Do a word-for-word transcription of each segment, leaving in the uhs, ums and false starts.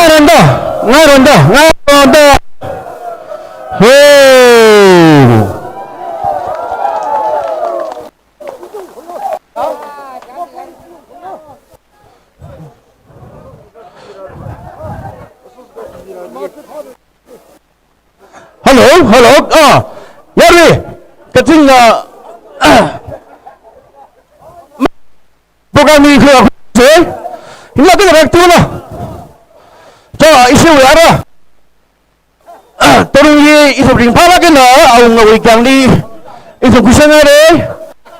Ngaronda, ngaronda, ngaronda. Ho. Hello, hello. Ah, yarui. Kaching, ah, program hi khuise. Hila kida rak tuna. Cho, ishi wui ara. Tarung hi ithum ringphālāk eina awungawui kayāngli ithum khuisanghaira.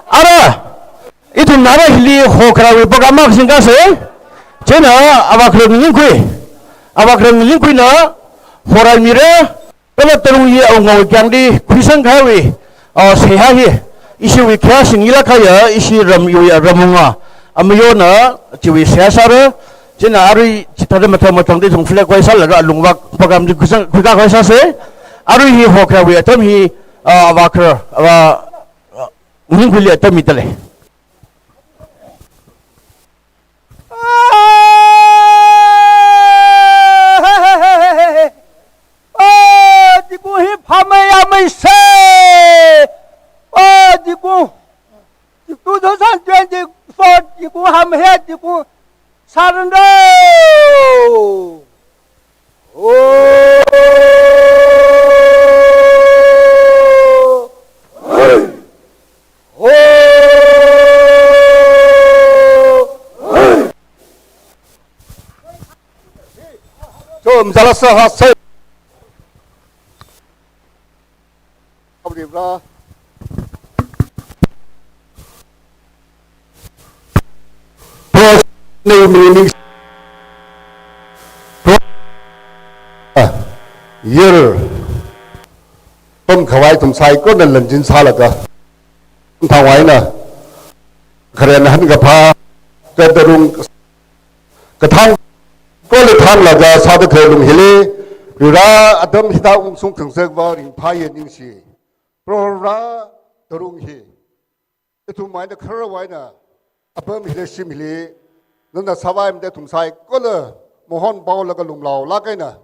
Ara, ithum nara hili hokharawui program akha singkāsa. Chieina avākhararwui ningkhui, avākhararwui ningkhuina horaimira. Kala tarung hi awungawui kayāngli khuisangkahaiwui, ah, seihā hi ishiwui khayāshing ilāk kahaiya, ishi ramwui, ah, ramwunga amayona chiwui seihā sāra. Chieina arui chithāda mathang mathangda ithum flag hoisālaga alungvak program li khuisang, khuikā hoisāsa. Arui hi hokharawui atam hi, ah, avākharar, avā, ah, ningkhuili atam midalei. Ah, Jigong hi phāmeiyameisa. Ah, Jigong. Two thousand twenty-four Jigong hāmeiya, Jigong sāranu. Oh. Ho! Chom zala sa ha sa. Abribra. Pros, nei mini. Pros. Ah, yer. Pamkhavai ithum saikorana lanzin sālaga, thangvaina, kharen hankaphā, katarung, kathang, kole thanglaga sāda khalei lung hili, Varivara atam hithā ungshung khangasak vang ringphāya ningshi. Proho Varivara, tarung hi ithum eina khararwui eina, apam hili shim hili, nana sāvai mida ithum saikora, mahon paolaga lumlaolāk eina,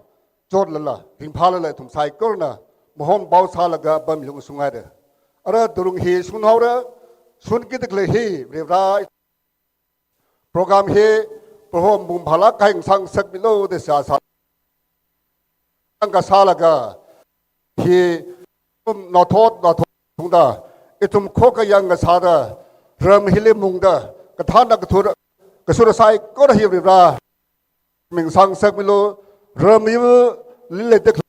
chotlala, ringphālala ithum saikorana, mahon pao sālaga apam hili ungshunghaira. Ara tarung hi shunhaora, shunkida khalei hi, Varivara, program hi, Proho mungphālāk kahai ngasā ngasakmilu da seihā sā. Ang kasālaga, hi, um, nathot, nathot tungda, ithum khokha yang kasāda, ram hili mungda, kathāna kathura, kasura saikora hi Varivara, ming ngasāngasakmilu, ram hiva lila tek,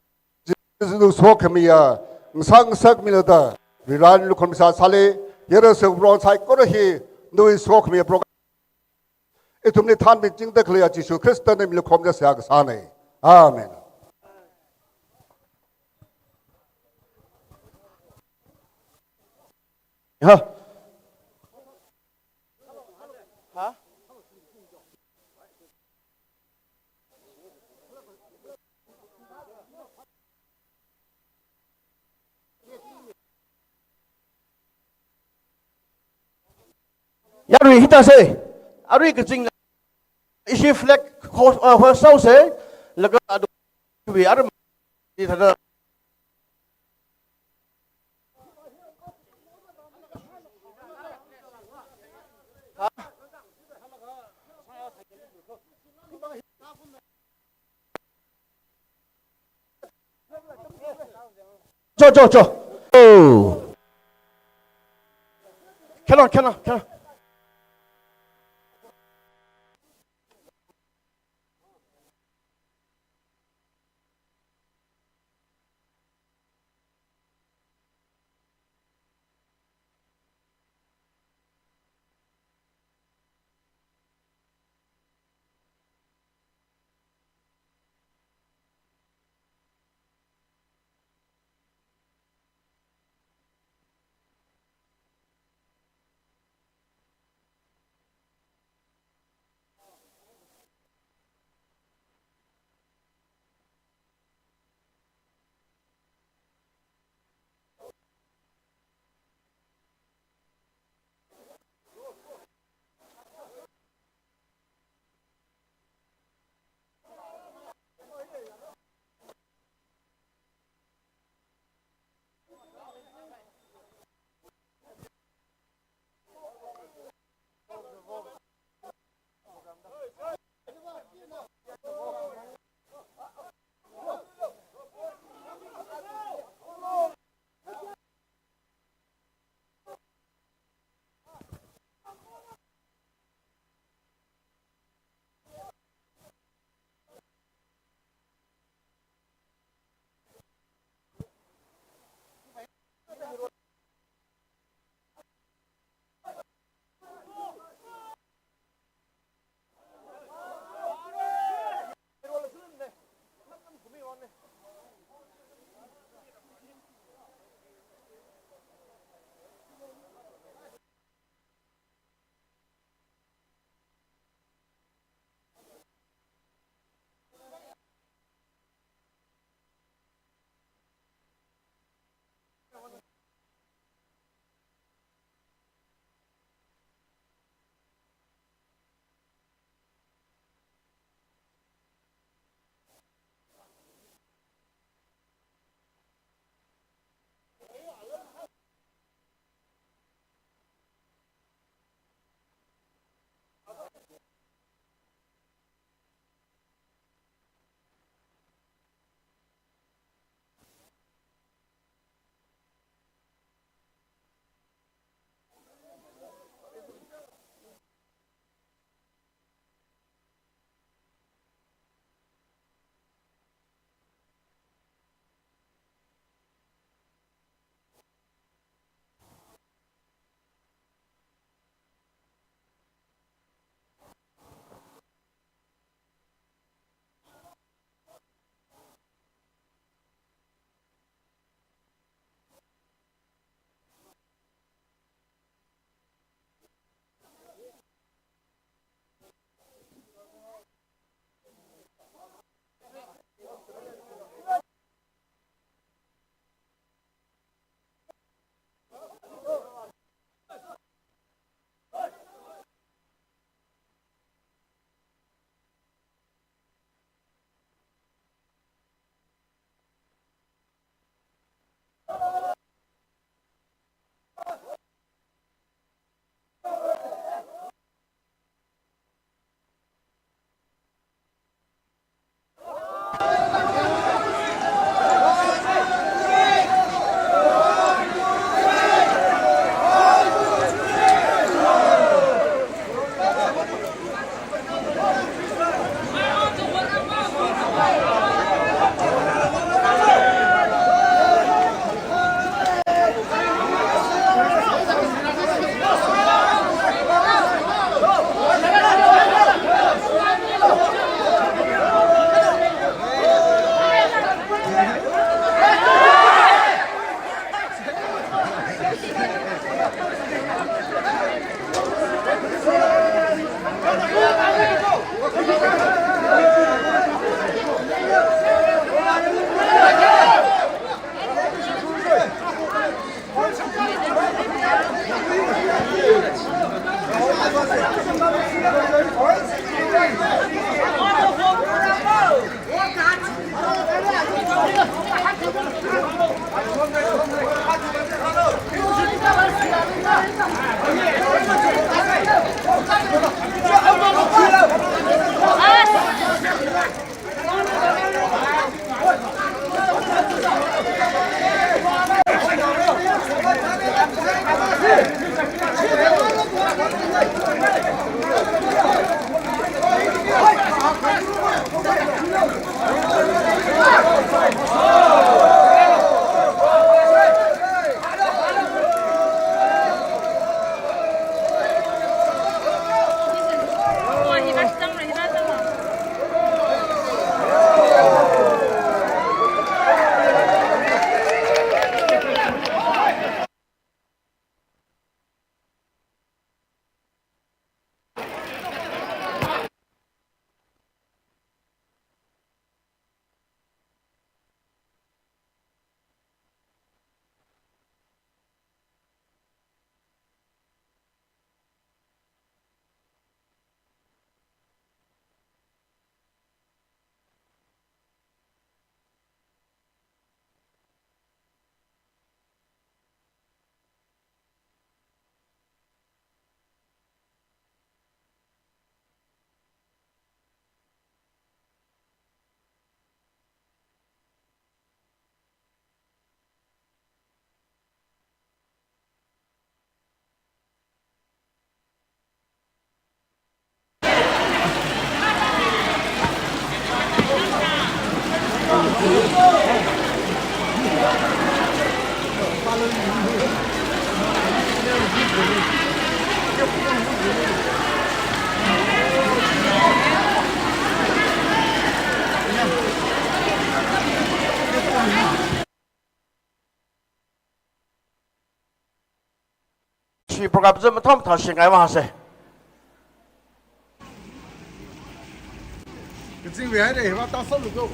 Jishu sokhamiya, ngasāngasakmilu da, Varivara lukhon misa sāli, yara se bron saikora hi, nawui sokhamiya program. Ithumli thanmichingda khaleiya Jishu Khristana mili khomda seihā kasāna. Amen. Ha? Ha? Yarui hithāsa, arui kaching, ishi flag ho-, uh, hoisāsa, laga adu, wi aram, hithāda. Ha? Cho, cho, cho. Oh. Khenang, khenang, khenang. Shi program zam mathom tha shingai ma se. Kaching ve hai de, va ta sa lu ko.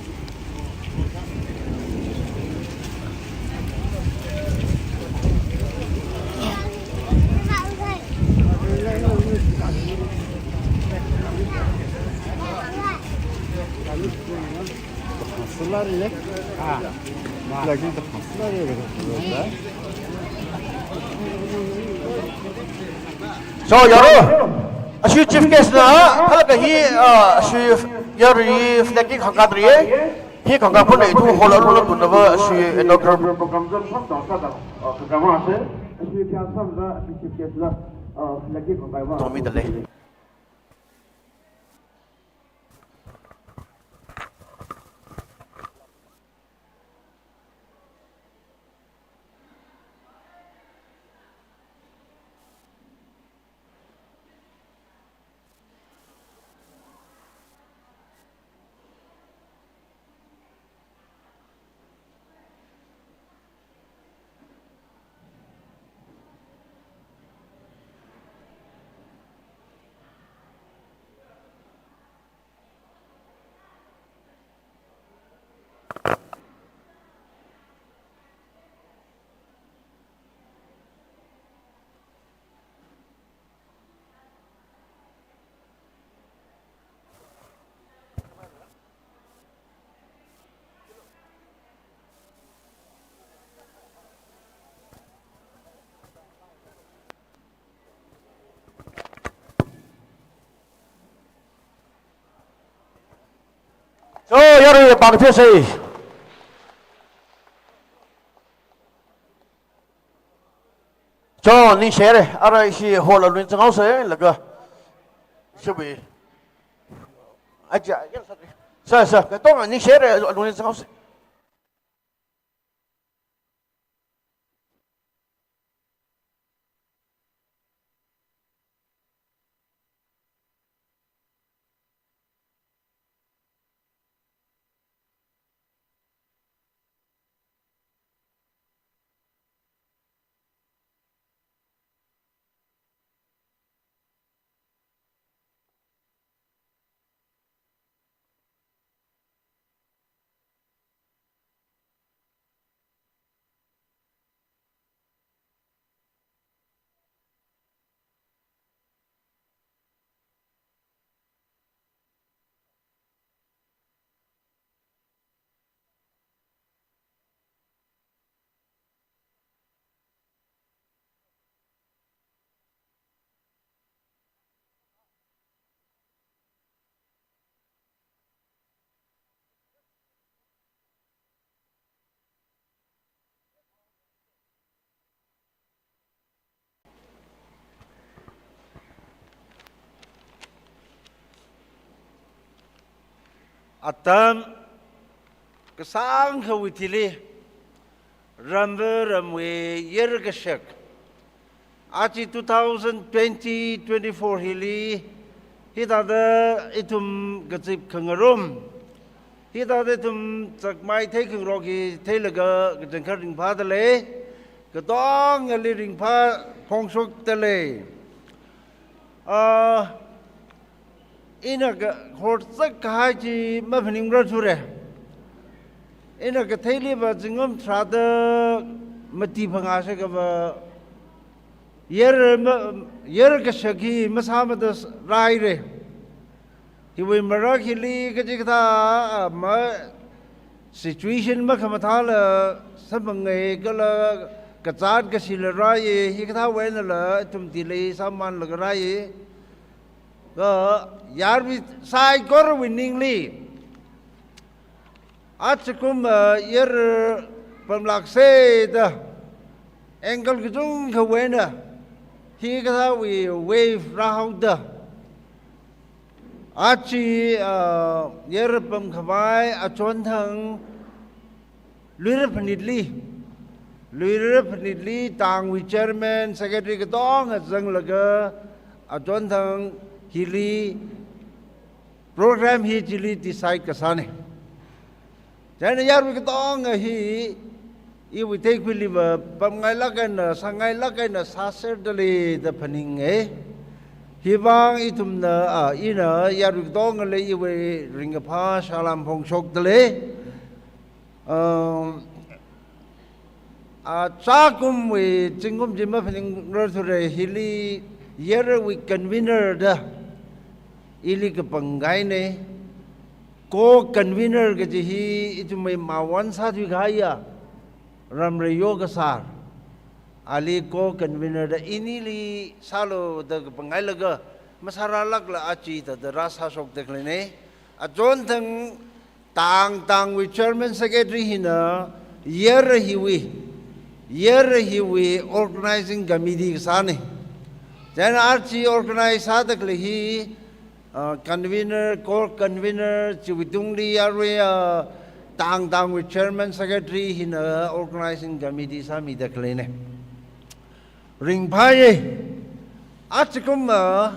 So, yaru, ashui chief guest na, phalak hi, ah, ashui yaru flag hi khangkat ri, hi khangkat phun na ithum hall aruna tunava ashui inaugural program zam phap ta sa da, ah, khangkat ma se, ashui kya sam da, ashui chief guest na, ah, flag hi khangkat ma. Tomi da le. So, yaru ya bang phese. Cho, ningshire, ara ishi hall alungli zanghaose, laga. Shibi. Aja, ya, sorry. Sir, sir, katong ningshire, alungli zanghaose. Atam kasāngkhawui thili, ramva ramwui yarkashak, aja two thousand twenty twenty-four hili, hithāda ithum kazip khangarum, hithāda ithum chakmai theikhangarok hi theilaga kachangkhat ringphāda lei, katongali ringphā phongshokda lei. Ah, ina kahor chak kahai chi maphaningrarthura. Ina katheiliva zingkum tharāda mati phangā shakava, yar ma-, yarkashak hi masāmada s-, rāhaira. Hiwui marak hili kachikathā, ah, ma situation makhamathāla samphanga kala kazāt kashila rāya, hikathāwui einala ithum delay sāmānlaga rāya. Kha yarwui saikorawui ningli, ajakum, ah, yar pamlāksa da, angle kachungkhawui eina, hikathāwui wave rāhaoda, aja, ah, yar pamkhavai achonthang luira phanitli, luira phanitli tangwui chairman, secretary katonga zanglaga, achonthang hili program hi chili decide kasāna. Chieina yarwui katonga hi, iwui theikhuiliva pamngailāk eina, sāngailāk eina sāserda lei da phaninga. Hivang ithumna, ah, ina yarwui katongali iwui ringkaphā salām phongshokda lei. Um, ah, ajakumwui zingkum chi maphaningrarthura, hili yarwui convener da ili kapangkahaina. Co-convener kaji hi ithumwui mawon sāthui kahaiya Ramreyo Kasar, ali co-convener da inili sālu da kapanghailaga, masārālākla aja thāda rāsāshokda khaleina. Achonthang tang tangwui chairman secretary hina yar hiwui, yar hiwui organizing committee kasāna. Chieina aja organize sāda khalei hi, ah, convener, co-convener, chiwui tungli yarwui, ah, tang tangwui chairman secretary hina organizing committee sāmida khaleina. Ringphāya. Ajakum, ah,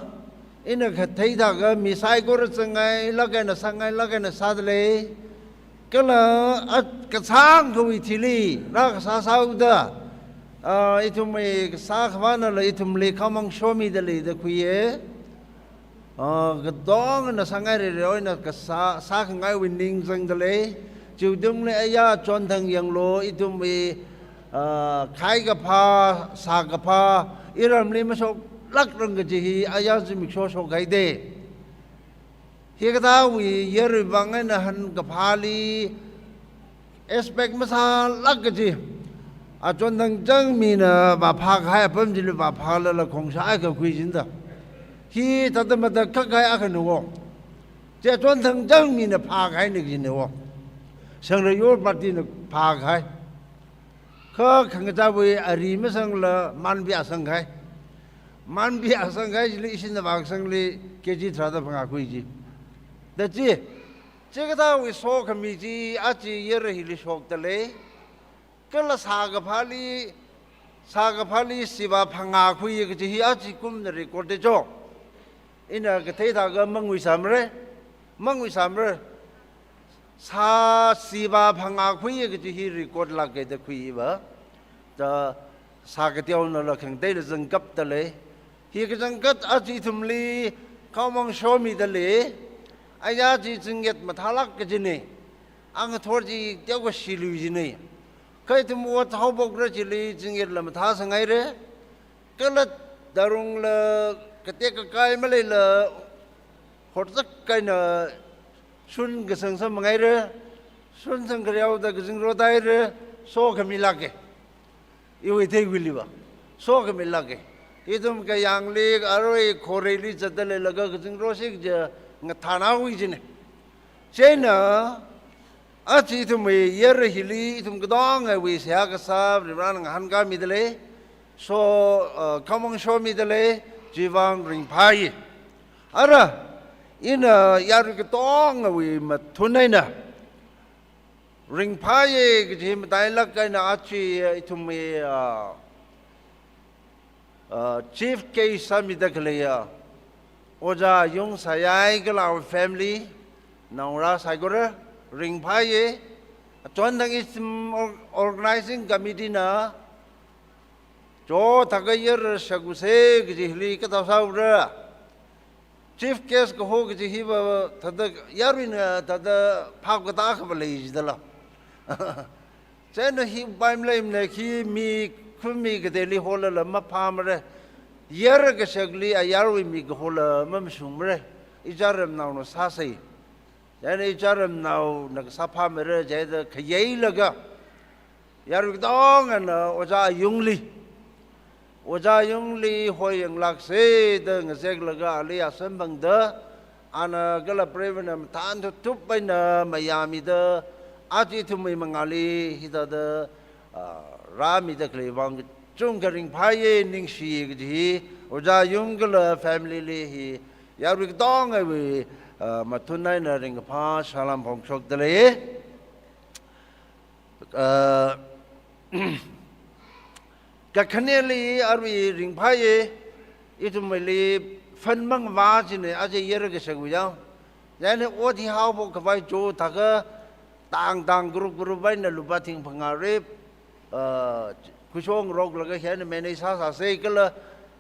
ina kathei thākha mi saikora changngailāk eina sāngailāk eina sāda lei. Kala, ah, kasāngkhawui thili rākasā sāhaoda, ah, ithumwui kasā khavānala ithumli khamang shomida lei da khuiya. Ah, katongana sāngairere eina kasā, sākhangaiwui ning zangda lei. Chiwui tungli aya achonthang yanglu, ithumwui, ah, khaikaphā, sākaphā, iramli mashoklākrang kaji hi aya zimiksho shokhaida. Hikathāwui yarwui vang eina hankaphāli, expect masālāk kaji, achonthang chang mina vāphākahai apam chili vāphālala khongshai kakhui jida. Hithāda matakhak kahai akhana wo. Chi achonthang chang mina phākahaina kajina wo. Shangrei Yur party na phākahai. Kha khangachāwui ari masangla manpi asang kahai. Manpi asang kahai chili ishina vākasangli kg tharāda phangā khui ji. Da chi, chikathāwui sokhami chi aja yar hili shokda lei. Kala sākaphāli, sākaphāli sivā phangā khuiya kaji hi ajakumna record da jo. Ina kathei thākha mangui sāmara, mangui sāmara. Sā sivā phangā khuiya kaji hi record lāka da khuiva. Da sā kateonala khangateila zangkapda lei. Hi kachangkhat aja ithumli khamang shomida lei. Aya chi zingyat mathālāk kajina. Angathor chi teokha shilui jina. Kha ithum ot haophokra chili zingyatla mathāsāngaira. Kala tharungla katek kakai maleila horchak eina shun kasang sāmangaira. Shun sangkhaleoda kazingrot haira. Sokhamilāka. Iwui theikhuiliva sokhamilāka. Ithum kayāngli, arui khoreili zatda leilaga kazingroshi kaja ngathānhaowa jina. Chieina, aja ithumwui yar hili ithum katongawui seihā kasā Varivarana ngahānkāmida lei, so, uh, khamang shomida lei, chiwui vang ringphāya. Ara, Ina yarui katongawui mathun eina ringphāya kaji matailāk eina aja ithumwui, ah, ah, chief guest sāmida khaleiya Ojā Yung Sayai kala awui family, naongarā saikora, ringphāya. Achonthang ithum or-, organizing committee na chothākha yar shakuse kaji hili kathā sāura. Chief guest kaho kaji hiva thāda yaruina thāda phap katā akhava lei jidala. Chieina hi paimaleimana, khi mi khumi kateili holala maphāmara. Yar kashakli ayarwui mi kahola mamashungmara. Ichā ramnaona sāsai. Chieina ichā ramnaona kasā phāmara, chieina khayeilaga yarui katongana Ojā Yungli, Ojā Yungli hoiyanglākse da ngazeklaga ali asamphangda, ana kala preivana mathān thuthup eina mayāmida, aja ithumwui mangāli hithāda, ah, rāmida khalei vang kachungkha ringphāya, ningshiya kaji hi Ojā Yung kala family li hi yarui katongawui, ah, mathun eina ringkaphā salām phongshokdalei. Ah, kakhaneli arui ringphāya, ithumwuili fund mangavā china aja yar kashakva yang. Chieina ot hi haophok khavai chothākha tangtang group group eina lupā thing phangā rip, ah, khuishong roklaga hieina manage sāsāsa kala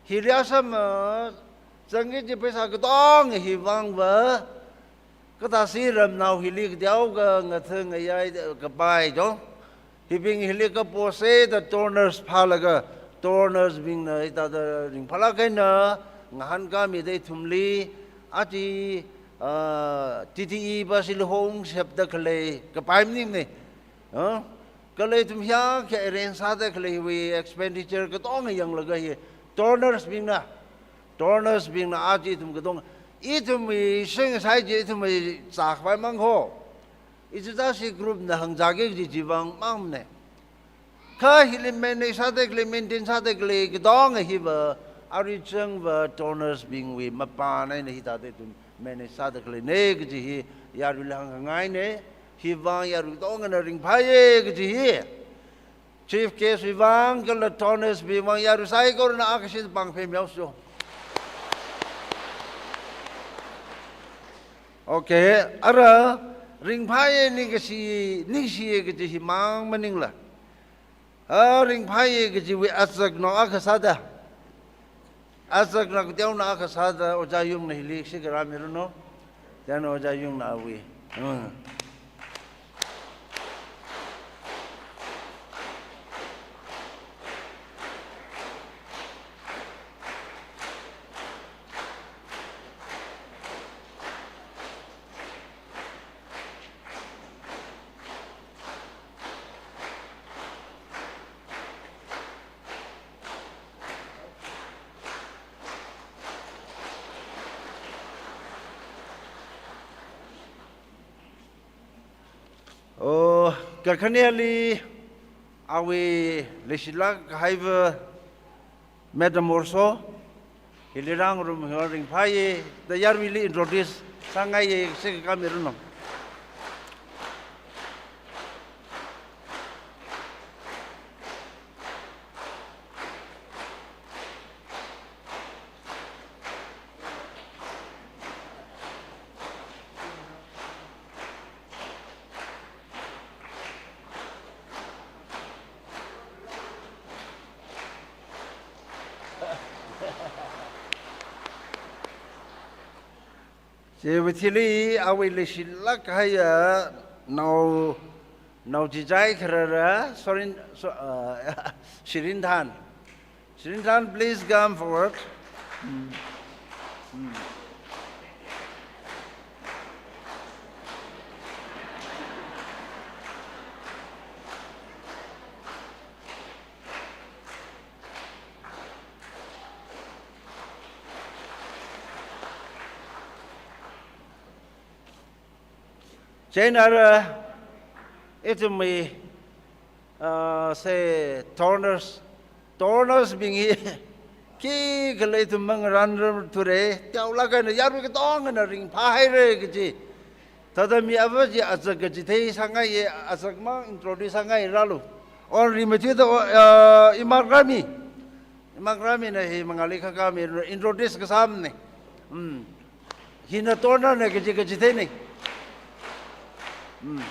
hili asam, ah, zangki kaji pheisā katong hi vangva, kathāsi ramnao hili kateokha ngatha ngayai kapai jo. Hibing hili kapose da donors phālaga, donors bingna hithāda ringphālāk eina ngahānkāmida ithumli, aja, ah, T T E bus hili hongshapda khalei kapai maningmana. Ah, kala ithum hiyākha arrange sāda khaleiwui expenditure katonga yanglaga hi donors bingna, donors bingna aja ithum katonga, ithumwui shing sai chi ithumwui zākhavai mang ho. Ichichāshi group na hāngzāki kaji chi vang mangmana. Kha hili manage sāda khalei, maintain sāda khalei katonga hiva arui changva donors bingwui mapān eina hithāda ithum manage sāda khaleina kaji hi yaruili hāngkhangaina. Hi vang yarui katongana ringphāya kaji hi chief guest wui vang kala donors bing vang yarui saikorana akhashi pāng phemyaoso. Okay, ara ringphāya, ningshi, ningshiya kaji himang maningla, a, ringphāya kajiwui azaknao akha sāda, azaknao kateonao akha sāda Ojā Yungna hili shikarāmiranu. Chieina Ojā Yungna awui. Hmm. Oh, kakhaneli awui leishilāk kahaiva Madam Orso, hili rāngarum hi ringphāya da yaruili introduce sāngaiya, shikarāmiranu. Chiwui thili awui leishilāk kahaiya nao, nao chichai kharara, Sorin, so, uh, Shirinthan. Shirinthan, please come forward. Mm. Mm. Chieina ara ithumwui, ah, say, donors, donors bing hi Khikha ithum mangarānrar thure, teolāk eina yarui katongana ringphāhaira kaji. Thāda mi ava chi azak kachithei sāngaiya, azak mang introduce sāngairālu. Or rimathuida, uh, Imak Rami. Imak Ramina hi mangāli khakami introduce kasāmana. Hmm. Hina tona na kaji kachitheina. Hmm.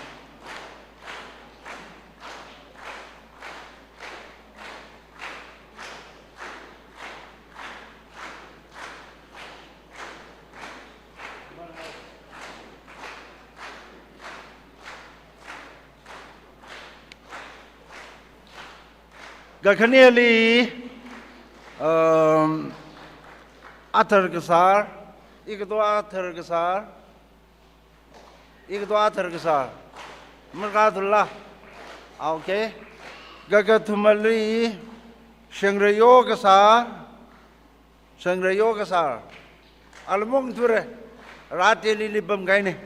Kakhaneli, um, Athar Kasar, ikato Athar Kasar, ikato Athar Kasar. Markā thula. Okay. Kakathumali, Shangrayo Kasar, Shangrayo Kasar. Ala maungthure. Rā Delhili pamkahaina.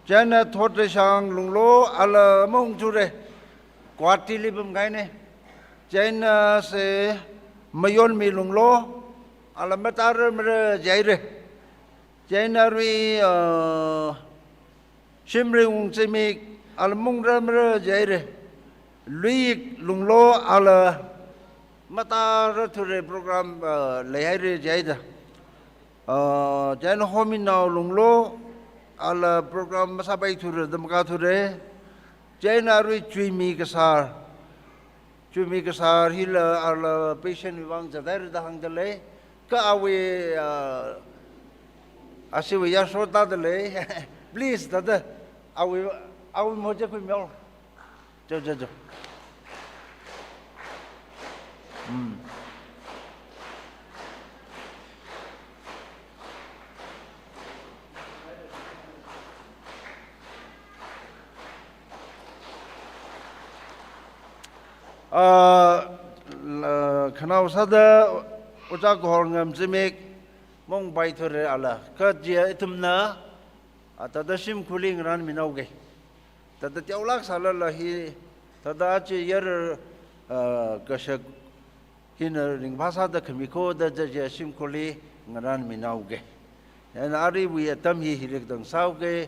Chieina Thotashang Lunglo, ala maungthure. Guwahatili pamkahaina. Chieina se Mayonmi Lunglo, ala matārar mara jihaira. Chieina arui, uh, Shimringung Zimik, ala maungrar mara jihaira. Luiyik Lunglo, ala matārar thure program, uh, leihaira jihaida. Uh, chieina Hominao Lunglo, ala program masāpai thure, da makā thure. Chieina arui Chuimi Kasar. Chuimi Kasar hila ala patient wui vang zathaira da hāngdalei. Kha awui, ah, ashiwui yāsho tādalei. Please, thāda. Awui, awui moja khuimihaolu. Jo, jo, jo. Hmm. Ah, la, khanao sāda Ojā Kahorngam Zimik maungpai thure ala. Kha chi ithumna, ah, thāda shimkhurli ngarānminaoga. Thāda teolāk sālala hi, thāda aja yar, ah, kashak hina ringphā sāda khami kho da ja ja shimkhurli ngarānminaoga. Chieina aruiwui atam hi hili katang sāoga,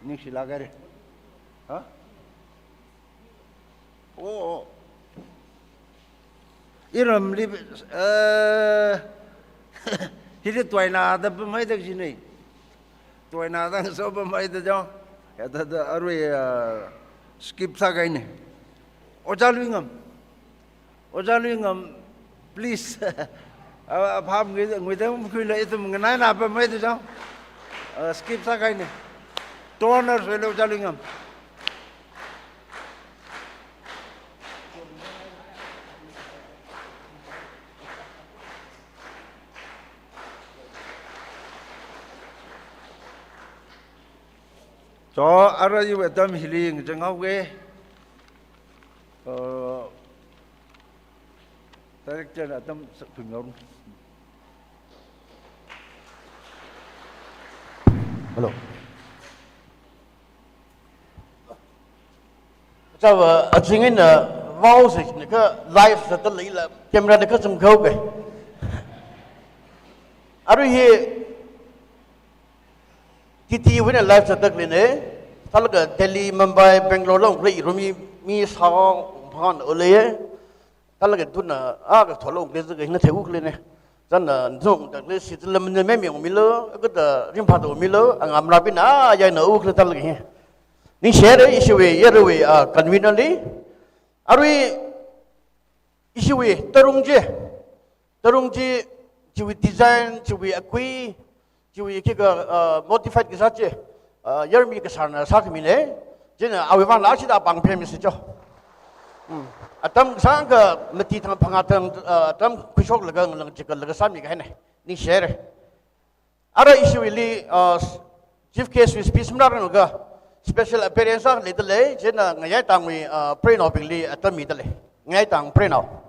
ningshilāk haira. Ha? Oh, oh. Iramli, eh, hili tuina da pamhaida kajina. Tuina da so pamhaida jo. Ya thāda arui, eh, skip sākahaina. Ojā Luingam. Ojā Luingam, please. Ah, apham ngui, nguida makhuila ithum nganaina pamhaida jo. Ah, skip sākahaina. Turn-er soila Ojā Luingam. So, aruiwui atam hili ngachang haoga. Uh, director atam sa-, khuimihaolu. Hello. Chāva, azingna, wow, se, nika live sāda leila, camera nika zam khaoga. Arui hi, T T wuina live sāda leina, thālaga Delhi, Mumbai, Bangalore la ungkhalei irum mi, mi sao phan ulei. Thālaga thuna, ah, kathāla ungkhalei zaka hina theiu khaleina. Chāna nzong da le si la mane me mi ungmilu, kada ringphāda ungmilu, angamrabina, ah, yaina u khalei thālaga hi. Ningshire ishiwui, yaruiwui, ah, convener li. Arui ishiwui tarung chi. Tarung chi, chiwui design, chiwui akui, chiwui khikha, ah, modified kasā chi, ah, yarmi kasarna sākhamina. Chieina awui vangla ashida pāng phemisi jo. Hmm. Atam kasāngkha mati thang phangā thang, ah, atam khuishoklaga ngalang chikalaga sāmikahaina. Ningshire. Ara ishiwuili, ah, chief guest wui speech manaranglaga special appearance akha leidalei, chieina Ngayai tangwui, ah, preinaobingli atam midalei. Ngayai tang preinao.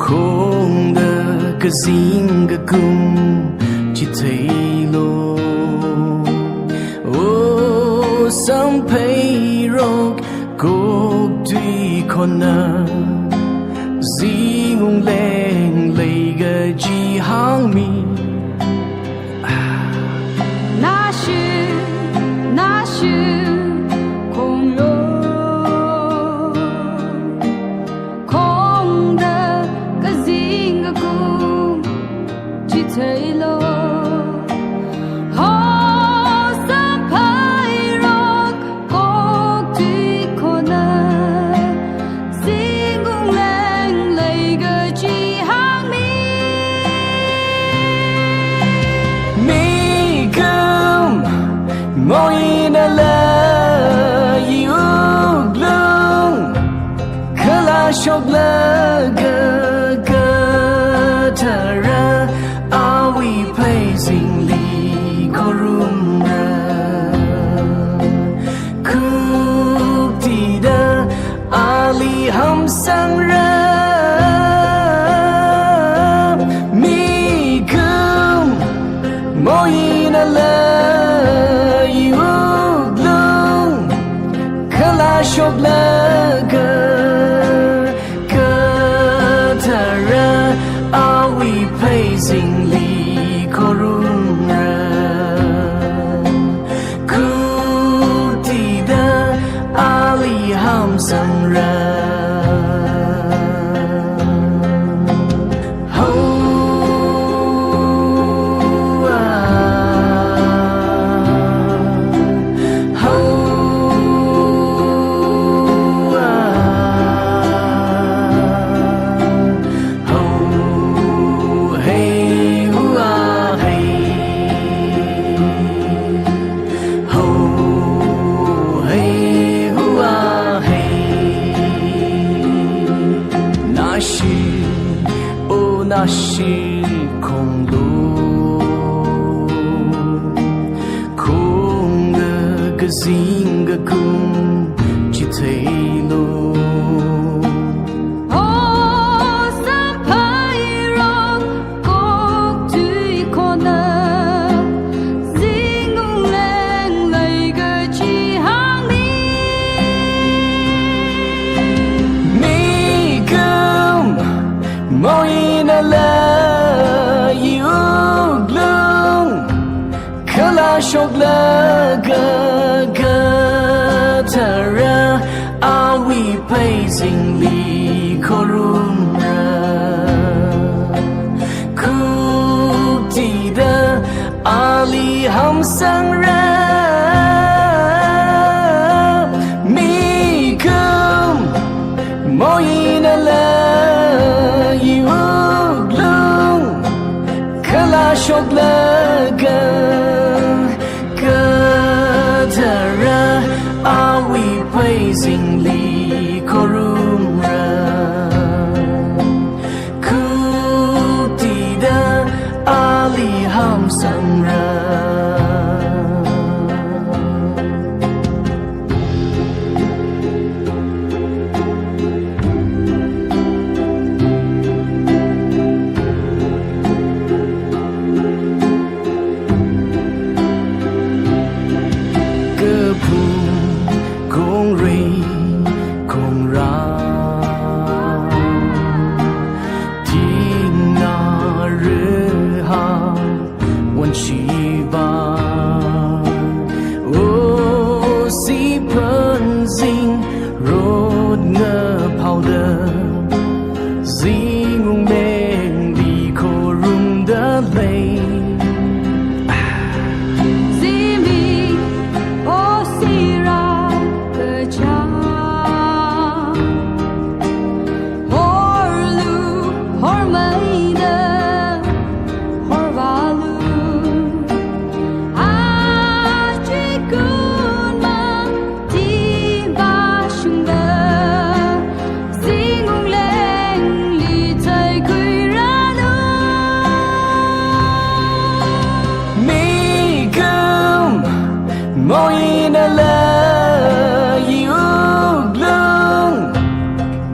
Khongda kazing kakum chitheilu. O samphairok koktui khona, zingung leng lei kaji hāngmi. Nashi, nashi, khonglo. Khongda kazing kakum chitheilu. Ho samphairok koktui khona, zingung leng lei kaji hāngmi. Mikumo eina lei wuklung, kala shoklaga kathara awui pheizingli khorumra. Khuktida ali hamsangra. Mikumo eina lei wuklung, kala shoklaga kathara awui pheizingli khorumra. Khuktida ali hamsangra. Ho, ah. Ho, ah. Ho, hei, hu, ah, hei. Ho, hei, hu, ah, hei. Nashi, o nashi khonglo. Khongda kazing kakum chitheilu. O samphairok koktui khona, zingung leng lei kaji hāngmi. Mikumo eina lei wuklung, kala shoklaga kathara awui pheizingli khorumra. Khuktida ali hamsangra. Mikumo eina lei wuklung, kala shoklaga kathara awui pheizingli khorumra. Khuktida ali hamsangra. Kaphung, khongrei, khongra, thingna rihao, wonshiva, o siphanzing rot ngaphaoda, zingung lengli khorumda lei. Zimik, o sirā kachā, horlu, hormeida, horvālu, achi kunma, tiva shungda, zingung lengli theikhuiranu. Mikumo eina lei wuklung,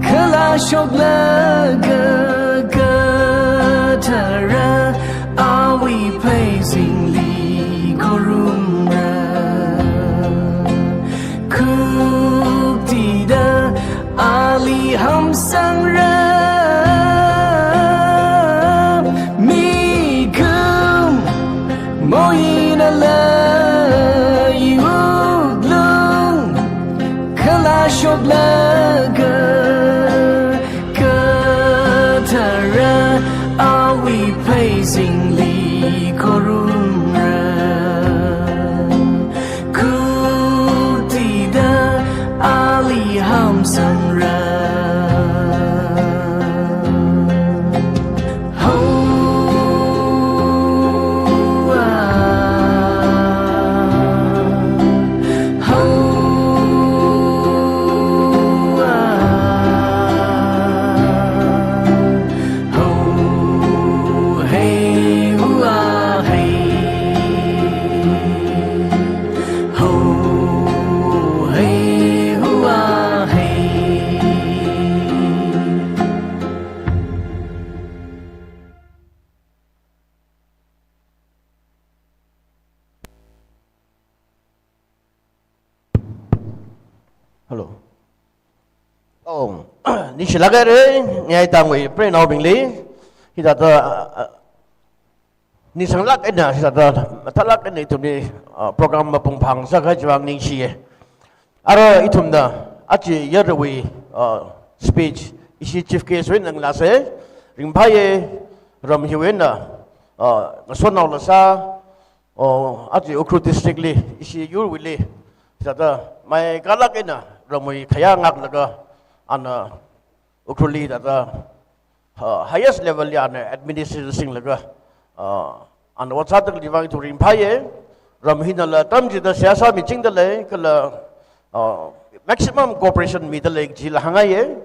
kala shoklaga Tara awui pheisingli khorumra, khuktida ali hamsangra. Mikumo eina lei wuklung khalashoklaga, kathara awui pheisingli khorumra, khuktida ali hamsangra. Ho, ah, ho, ah, ho, hey, hu, ah, hey. Ho, hey, hu, ah, hey. Hello. Oh, ningshilāk haira, Ngayitangwui preinaobingli. Hithāda, ah, ah, ningsanglāk eina, hithāda mathālāk eina ithumli, ah, program mapung phāngasak kahai chiwui vang ningshiya. Ara ithumna aja yarawui, ah, speech ishi chief guest wui eina ngalāsa, ringphāya, ram hiwui eina, ah, ngasotnaola sā, oh, aja Ukhrul district li, ishi yurwuili, hithāda maikālāk eina ramwui khayā ngaklaga, ana Ukhrulli hithāda, ah, highest level li ana administrator singlaga, ah, ana ot sāda khalei vang ithum ringphāya, ram hinala atam chida seihā sāmichingda lei, kala, ah, maximum cooperation mida lei kajila hāngngaiya.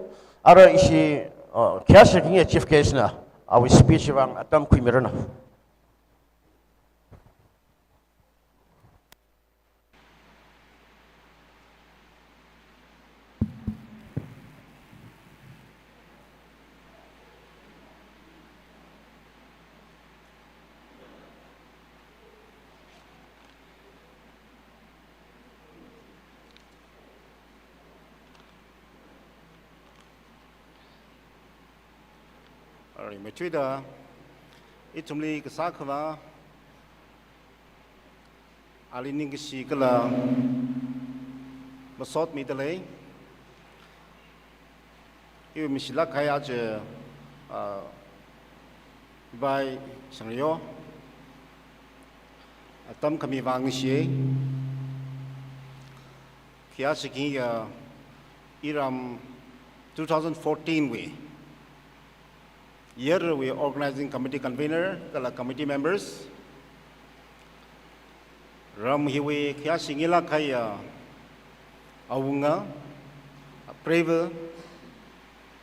Ara ishi, ah, khayāshi kharinga chief guest na awui speech vang atam khuimiranu. Alright, matui da, ithumli kasā khavā, ali ningkashi kala masot mida lei. Iwui mishilāk kahai aja, ah, Bai Shangriyo, atam khami vang ningshiya. Khayāshi kharinga iram two thousand fourteen wui yarawui organizing committee convener kala committee members, ram hiwui khayāshi ngilāk kahaiya awunga, apreiva,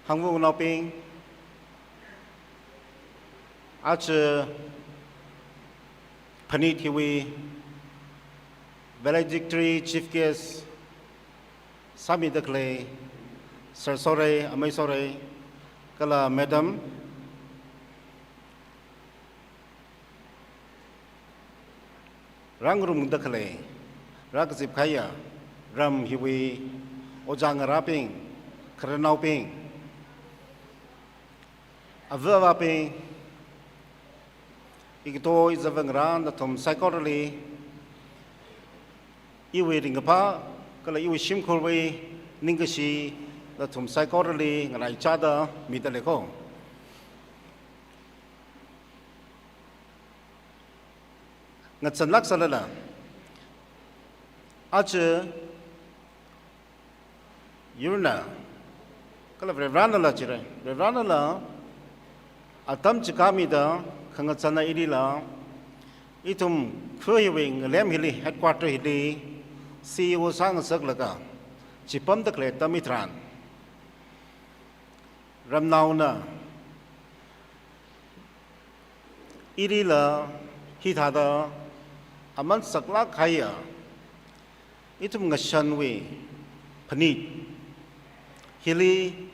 hangvanaobing, aja phanit hiwui valedictory chief guest sāmida khalei Sir Sorei, Amei Sorei, kala Madam, rāngarumda khalei, rākazip kahaiya ram hiwui ojā ngarābing, khararnaobing, ava avābing, ikato izava ngarā nathum saikorali, iwui ringkaphā kala iwui shimkhurwui ningkashi nathum saikorali ngaraichāda mida lei ko. Ngachānlāk sālala, aja yurna, kala Varivarānala chira, Varivarānala atam chikāmida khangachāna ilila, ithum kha hiwui ngalem hili, headquarter hili, C E O sāngasaklaga chipamda khalei atam hitharan, ramnaona ilila hithāda aman saklāk kahaiya ithum ngashanwui phanit hili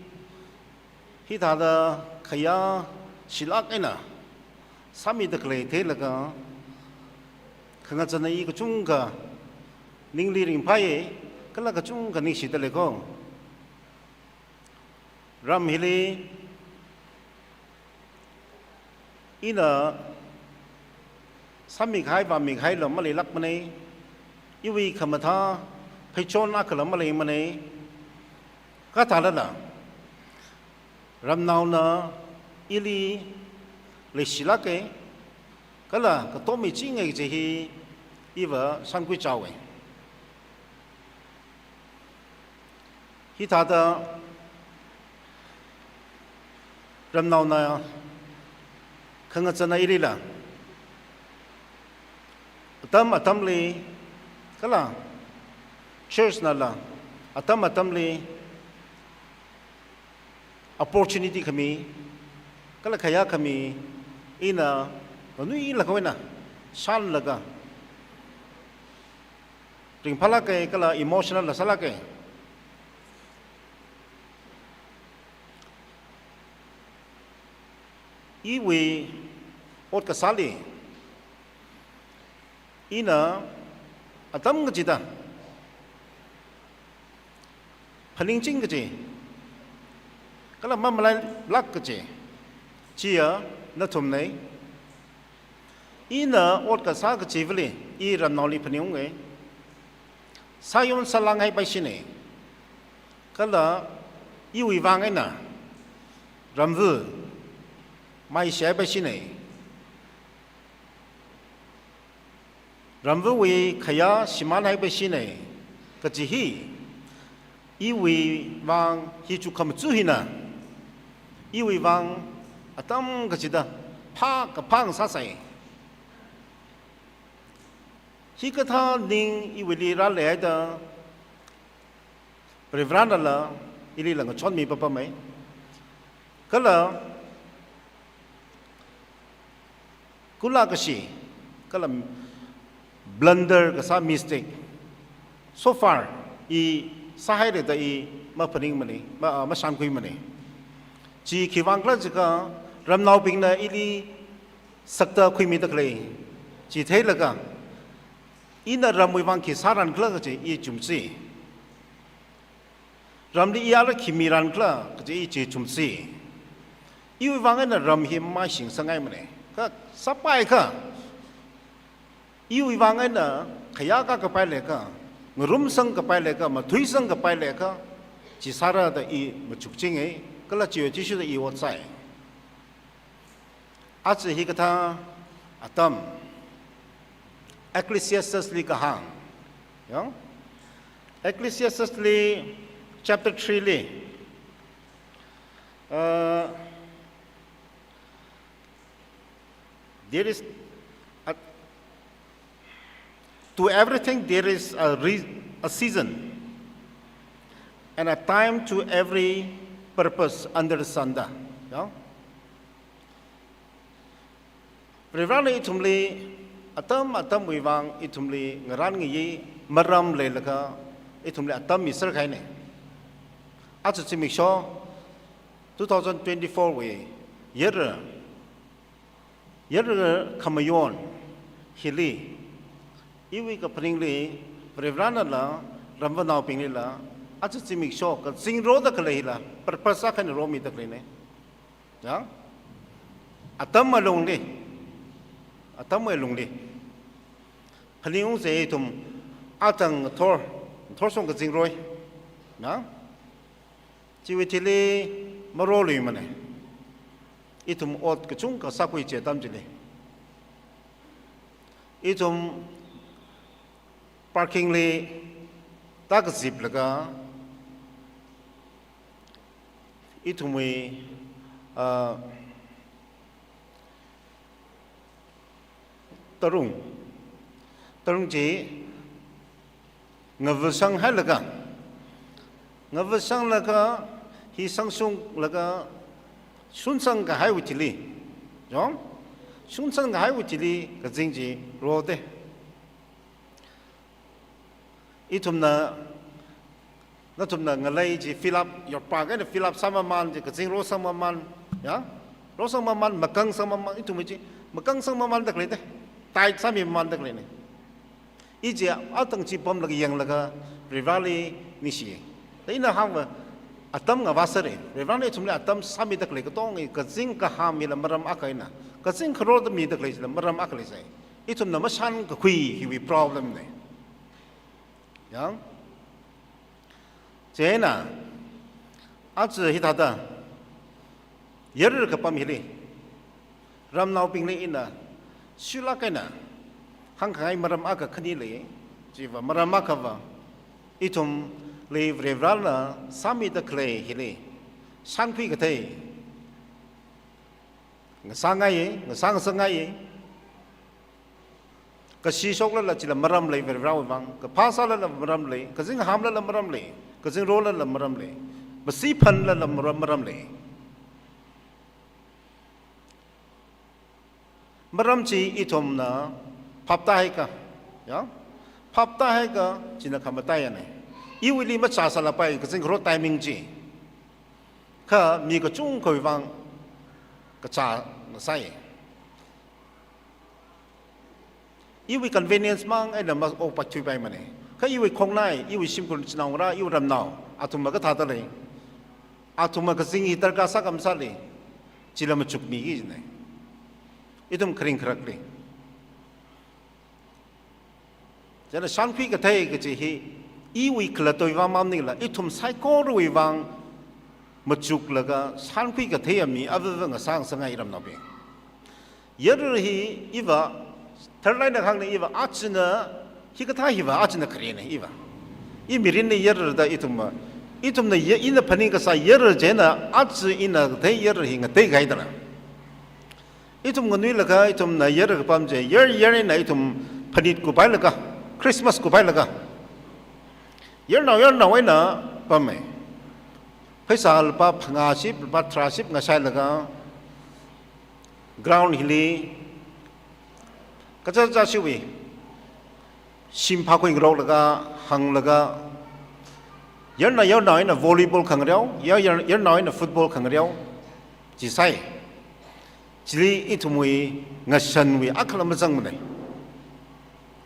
hithāda khayāshilāk eina sāmida khalei theilaga, khangachāna i kachungkha ningli ringphāya, kala kachungkha ningshida leiko. Ram hili ina sāmikahai vāmikahaila maleilākmana, iwui khamathā pheichon akhala maleimana. Kathālala ramnaona ili leishilāka, kala katom michinga kaji hi iva shānkhui chaowa. Hithāda ramnaona khangachāna ilila atam atamli, kala church nala atam atamli opportunity khami, kala khayā khami ina nganuilakha eina shānlaga ringphālāka, kala emotional la sālāka. Iwui ot kasāli ina atam kachida phaningching kaji, kala mamalailāk kaji, chiya nathumna. Ina ot kasā kachivali i ramnaoli phaningunga. Sāyon sālānghaipaishina. Kala iwui vang eina ramva maishihaipaishina. Ramvawui khayā shimānhaipaishina kaji hi, iwui vang hi chukkhamaja hina, iwui vang atam kachida phākaphā sāsai. Hikathā ning iwuili rāleihaida Varivaranala ilila ngachonmi papamai. Kala kula kashi, kala blunder kasā, mistake, so far i sāhairada i maphaningmana, ma, mashānkhuimana. Chi khiwui vang khala jiakha, ramnaobingna ili sakta khuimida khalei chi theilaga, ina ramwui vang khi sāran khala kaji i chumsi. Ramli i ara khi miran khala kaji i chi chumsi. Iwui vang eina ram hi maishingsanghaimana. Kha sāpaikha, iwui vang eina khayā kākapai leiakha, ngarumsang kapai leiakha, mathuisang kapai leiakha, chi sārada i machukchinga, kala chiwui athishurda i ot sāi. Aja hikathā atam, Ecclesiastes li kahāng. Yang? Ecclesiastes li chapter three li, uh, there is a, to everything there is a re-, a season and a time to every purpose under the sun da. Yang? Varivarana ithumli atam atamwui vang ithumli ngarangayi maram leilaga ithumli atam miserkahaina. Aja zimiksho two thousand twenty-four wui yara, yara khamayon hili, iwui kaphaningli Varivaranala ramvanaobinglila aja zimiksho kazingroda khalei hila purpose akha eina romida khaleina. Ya? Atam alungli, atam alungli phaningungsa, ithum atang ngathor, ngathorshong kazingroi. Ya? Chiwui thili maroluimana. Ithum ot kachungkha sākhui kaji atam chili, ithum parking li tākaziplaga, ithumwui, ah, tarung, tarung chi ngavāshanghailaga, ngavāshanglaga, hi sangshunglaga, shunsangkahaiwui thili, yong? Shunsangkahaiwui thili kazing chi rode. Ithumna, nathumna ngalei chi fill up, yorpāk eina fill up sāmamān chi, kazing rosangmamān, ya? Rosangmamān, makangsangmamān, ithumwui chi Makangsang mamanda khaleida. Tight sāmi mamanda khaleina. I chi atang chi pamlaga yanglaga Varivarali ningshi. Da ina hāngva atam ngavāsāra. Varivarana ithumli atam sāmida khalei katonga kazing kahāmila maram akha eina, kazing kharorda mida khalei chila maram akha leisai. Ithumna mashankakhui hiwui problem na. Yang? Chieina, aja hithāda, yarar kapam hili, ramnaobingli ina, shuilāk eina, hāngkhangai maram akha khani lei, chiva maram akhava, ithumli Varivarana sāmida khalei hili, shankhui kathei, ngasāngai, ngasāngasakngai. Kashi shoklala chila maram lei Varivarawui vang, kaphā sālala maram lei, kazing hāmlala maram lei, kazing rorlala maram lei, masi phanlala maram, maram lei. Maram chi ithumna phaptāhaiakha, ya? Phaptāhaiakha china khamataiyana. Iwuili machā sālapai kazing kharor timing chi. Kha mi kachungkhawui vang kachā ngasai. Iwui convenience mang eina ma-, okpaithuipai mana. Kha iwui khongnai, iwui shimkhur chinaongarā, iwui ramnao, athumva kathāda lei. Athumva kazing hi darkar sākha masāli, chila machukmiki jina. Ithum kharing kharakli. Chieina shankhui kathei kachi hi, iwui khalattawui vang maningla, ithum saikorawui vang machuklaga, shankhui kathei ami avava ngasāngasakngai ramnaobing. Yarar hi iva, tharlāk eina hāngna iva, achina, hikathā hiva, achina kharena iva. I mirinli yararda ithumva, ithumna ya, ina phaning kasā yarar chieina, aja ina kathei yarar hi ngateikahaidala. Ithum nganuilakha, ithumna yarar kapam chi, yar yar eina ithum phanit kuphailaga, Christmas kuphailaga, yarnao yarnao eina pammi. Pheisā lupā phangāship, lupā tharāship ngashailaga, ground hili, kacha cha shiwui, shim phākhui ngaroklaga, hānglaga, yarnao yarnao eina volleyball khangareo, yar, yar, yarnao eina football khangareo, chi sai. Chili ithumwui ngashanwui akhala mazangmana.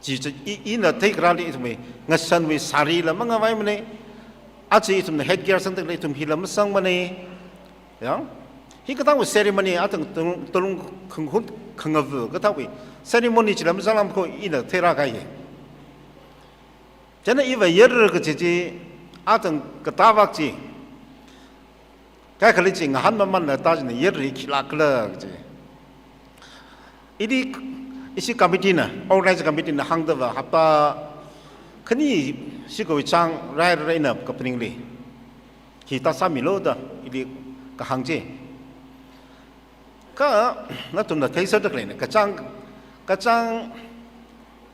Chi, chi, i, ina theikarāli ithumwui ngashanwui sarila mangavaimana. Aja ithumna headgear sangda khalei ithum hila mazangmana. Ya? Hikathāwui ceremony atang tulung, tulung khangkhut khangava kathāwui ceremony chila mazanglāmkho ina theirākahai. Chieina iva yarar kachi chi, atang katāvak chi, kaikhali chi ngahānmamanla ta china yarar hi khilākla kachi. Ili, ishi committee na, organize committee na hāngdava hapta khani shikawui chāng rairāra ina kaphaningli, hithā sāmilu da, ili kahāng chi. Kha, nathumna theisāda khaleina, kachāng, kachāng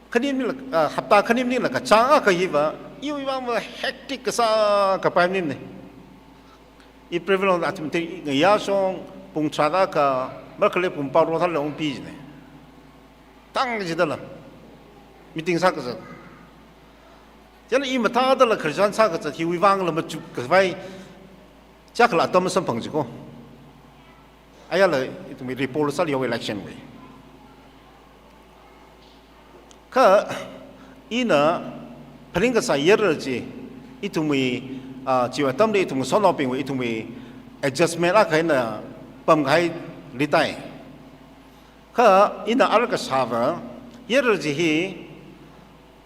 khani maningla, ah, hapta khani maningla kachāng akha hiva, iwui vangva hectic kasā kapai maningmana. I prevalent athum te ngayāshong, pung tharāda kha, marākhali pung paro thāla ungpi jina. Tang jidala. Meeting sākazat. Chieina i mathādala khararchan sākazat, hiwui vangla machukkhavai, chakhala atam masamphang jiko. Ayala ithumwui report sāli yao election wui. Kha ina phaning kasā yarar chi, ithumwui, ah, chiwui atamli ithum sanaobingwui ithumwui adjustment akha eina pamkahai leitai. Kha ina ara kasāva, yarar chi hi,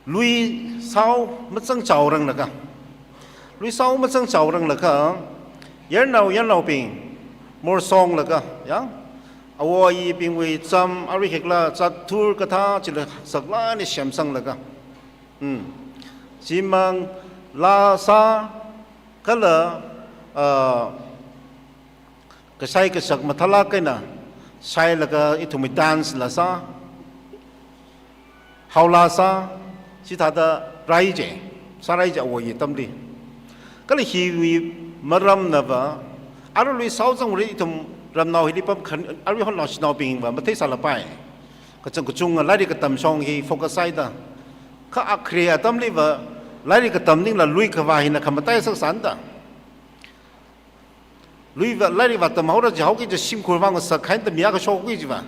luisao mazangchaoranglakha. Luisao mazangchaoranglakha, yarnao yarnaobing, morsonglaga, ya? Awo ayibingwui cham, arui khikla, chatthur kathā, chila saklāk eina semsanglaga. Hmm. Chimang laa sā, kala, ah, kashai kashak mathālāk eina shailaga ithumwui dance la sā, haola sā, chithāda rai je, sārai je awo ayi atamli. Kala hiwui maramnava, arui luisao zangri ithum ramnao hili pam khan, arui hon naoshinaobingva matheisālapai. Kachang kachunga lairik katamshong hi focus sāhaida. Kha akhare atamliva, lairik katam maningla luikhavā hina khamataisak sānda. Luiva, lairikva tamhaora jihaoki kaji shimkhur vang sakkhaida mi akha shokki kajiva.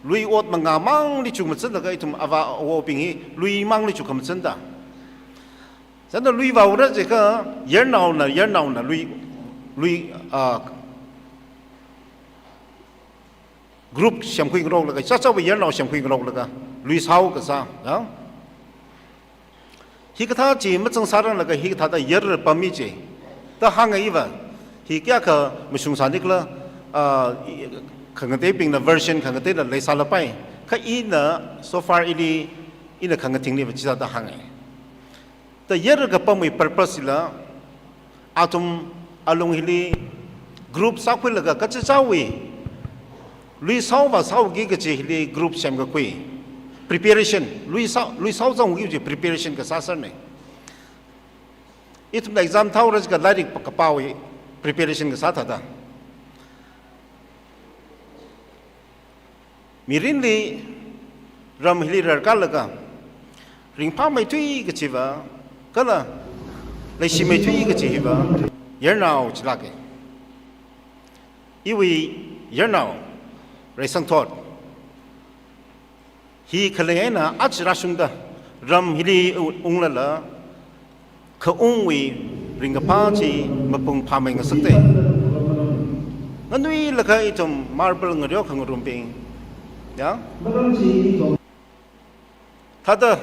Lui ot mangā mangli chukmachinlaga ithum ava awobing hi lui mangli chukmachinda. Chieina lui vāura jiakha yarnaona, yarnaona lui, lui, ah, group semkhuingaroklaga, chāchāwui yarnao semkhuingaroklaga, lui sāhao kasā, ya. Hikathā chi mazangsāranglaga hikathāda yar pammi chi da hānga iva. Hi kayākha mashungsānikhala, ah, i-, khangateibingna version khangateina leisālapai. Kha ina so far ili, ina khangatingli va chithāda hānga. Da yar kapamwui purpose la, athum alung hili group sākhuilaga kachichāwui lui sāhao vāsāhaoki kaji hili group semkakhui. Preparation, lui sāhao, lui sāhao zangki kaji preparation kasā sārne. Ithumna exam thāhaora jiakha lairik pa-, kapāwui preparation kasā thāda. Mirinli ram hili rarkalaga ringphāmeithui kajiva, kala leishimeithui kaji hiva, yarnao chilāke. Iwui yarnao, reisangthot hi khalei eina aja rāshungda, ram hili unglala, khaungwui ringkaphā chi mapung phāmei ngasakte. Nganuilakha ithum marble ngareo khangarumbing. Ya? Thāda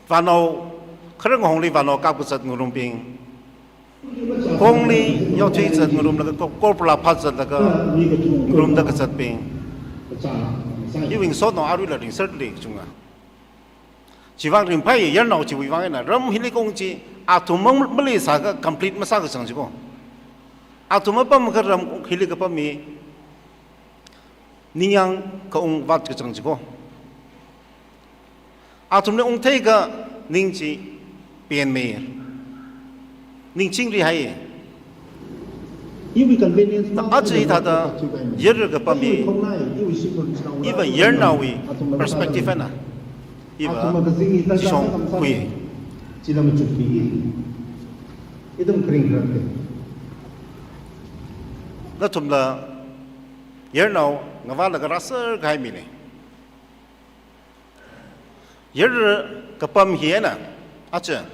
vānao, kharang hongli vānao kapkazat ngarumbing. Kongli yaothuizat ngarumlaga ko-, corporal phāzatlaga ngarumda kazatbing. Iwui ngasotnao aruila ringserli kachunga. Chiwui vang ringphai yarnao chiwui vang eina ram hili kaung chi athum mang maleisākha complete masākachang chiko. Athum apam kha ram hili kapam hi ningyāng kaung vātkachang chiko. Athumli ungtheikha ning chi penmei. Ning chingri hai. Iwui convenience ma aja hithāda yar kapam hi, iva yarnaowui perspective eina, iva chishong khui. Chila machukki. Ithum kharing kharak te. Nathumla yarnao ngavālaga rāser kahai mine. Yar kapam hi eina, aja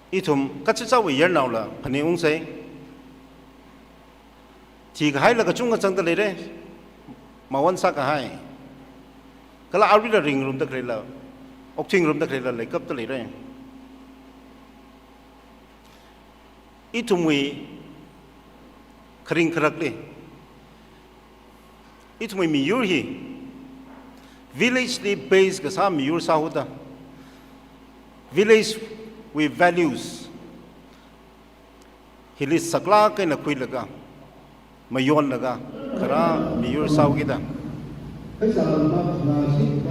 ithum kachichāwui yarnaola phaningungsei. Thikahai la kachungkha zangda leire, mawon sākahai. Kala aruila ringrumda khaleila, okthuingarumda khaleila leikapda leire. Ithumwui kharing kharakli, ithumwui miyur hi village li base kasā miyur sāhaoda, village wui values hili saklāk eina khuilaga, mayonlaga kharā miyur sāhaokida.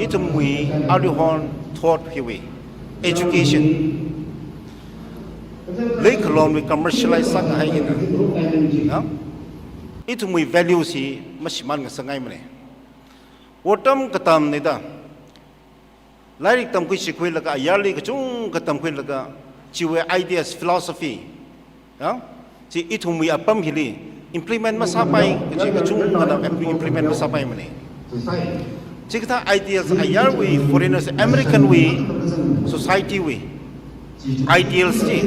Ithumwui aruihon thot hiwui education, leikhalonwui commercialize sākahai hina, na? Ithumwui values hi mashimān ngasakngaimane. Otram katamnida, lairik tamkhui shikhuilaga, ayarli kachungkha tamkhuilaga, chiwui ideas, philosophy, ya? Chi ithumwui apam hili implement masāpai, kachi kachungkhana implement masāpaimane. Chikathā ideas ayarwui foreigners, American wui society wui ideals chi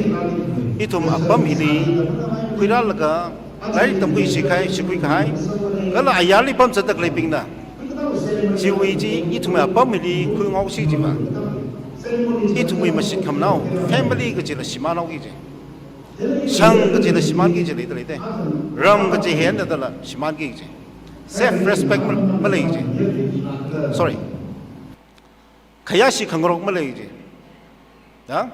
ithum apam hili khuirālaga, lairik tamkhui shikhai, shikhuikahai, kala ayarli pamzatda khaleibingna chiwui chi ithumwui apam hili khuingaosi jiva, ithumwui mashit khamanao, family kachila shimānhaoki ji. Shang kachila shimānki ji leida leite. Ram kachi henda dala shimānki ji. Self respect ma-, malei ji. Sorry. Khayāshi khangarok malei ji. Ya?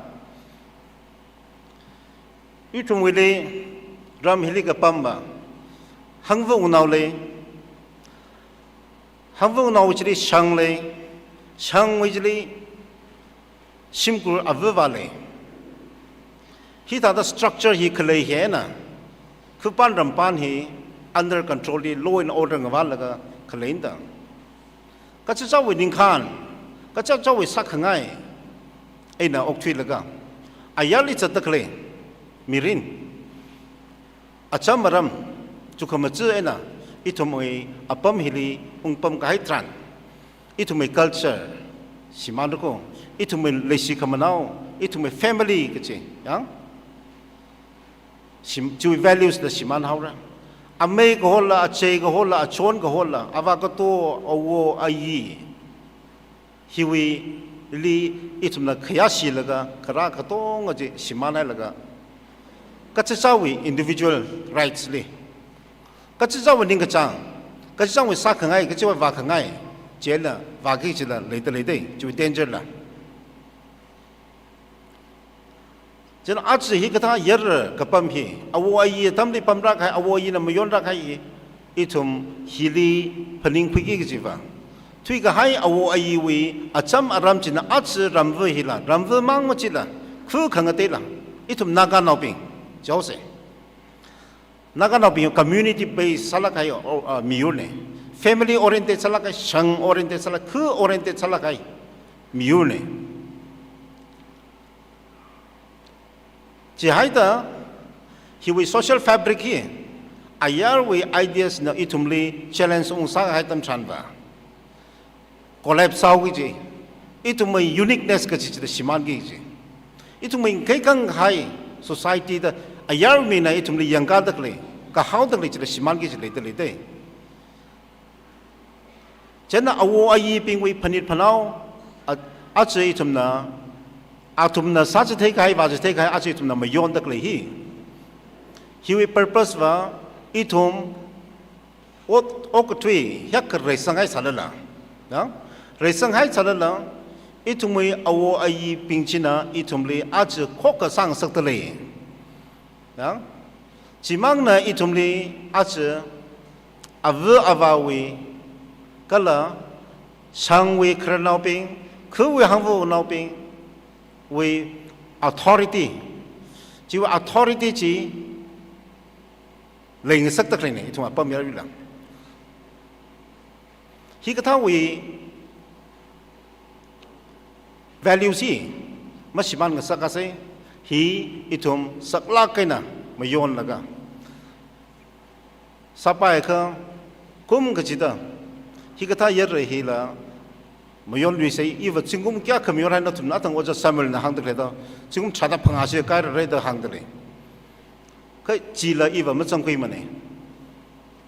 Ithumwuili ram hili kapam va, hangva ungnao lei, hangva ungnao chili shang lei, shangwui chili shimkhur avāva lei. Hithāda structure hi khalei hi eina, khupān rampān hi under control li law and order ngavālaga khaleina da. Kachichāwui ningkhān, kachichāwui sākhangai eina okthuilaga, ayarli zatda khalei mirin, acham aram, chukhamaja eina Ithumwui apam hili ungpam kahai tharan, ithumwui culture shimānra ko, ithumwui leishi khamanao, ithumwui family kachi, yang? Shim-, chiwui values la shimānhaora. Amei kahola, achei kahola, achon kahola, avā kato, awo, ayi. Hiwuili ithumna khayāshilaga, kharā katonga chi shimānhailaga, kachichāwui individual rights li, kachichāwui ningkachāng, kachichāwui sākhangai, kachiwui vākhangai, chieina vāki kachila leida leidei, chiwui danger la. Chieina aja hikathā yara kapam hi, awo ayi atamli pamrākahai, awo ayina mayonrākahai hi, ithum hili phaningkhuiki kajiva, thuikahai awo ayiwui acham aram china aja ramva hila, ramva mang machila, khu khangateila, ithum Naganaobing, chaose. Naganaobing community based sālākkahai, o, a, miyurna. Family oriented sālākkahai, shang oriented sālāk, khu oriented sālākkahai miyurna. Chihaida, hiwui social fabric hi, ayarwui ideas na ithumli challenge ungsākahai atam tharanva, collapse sāhaoki kaji, ithumwui uniqueness kachi chila shimānki kaji. Ithumwui ngakhai khanghai society da ayar mina ithumli yangkāda khalei, kahaoda khalei chila shimānki kaji leida leidei. Chieina awo ayibingwui phanit phanao, a-, aja ithumna, athumna sāchitheikahai, vāchitheikahai, aja ithumna mayonda khalei hi. Hiwui purpose va, ithum ot, okathui hiyākha reisanghai sālala, ya? Reisanghai sālala, ithumwui awo ayibing china ithumli aja khokkha sāngasakda lei. Ya? Chimangna ithumli aja ava avāwui kala shangwui khararnaobing, khuwui hangvanaobingwui authority, chiwui authority chi leingasakda khaleina, ithum apam yaruila. Hikathāwui values hi mashimānngasakasei, hi ithum saklāk eina mayonlaga, sāpaikha kum kachida, hikathā yara hila mayonluisei, iva zingkum kayākha mayorhai, nathumna athang ojā Samuelna hāngda khaleida, zingkum tharāda phangā shikaira rāda hāngda lei. Kha chila iva mazangkhuimana.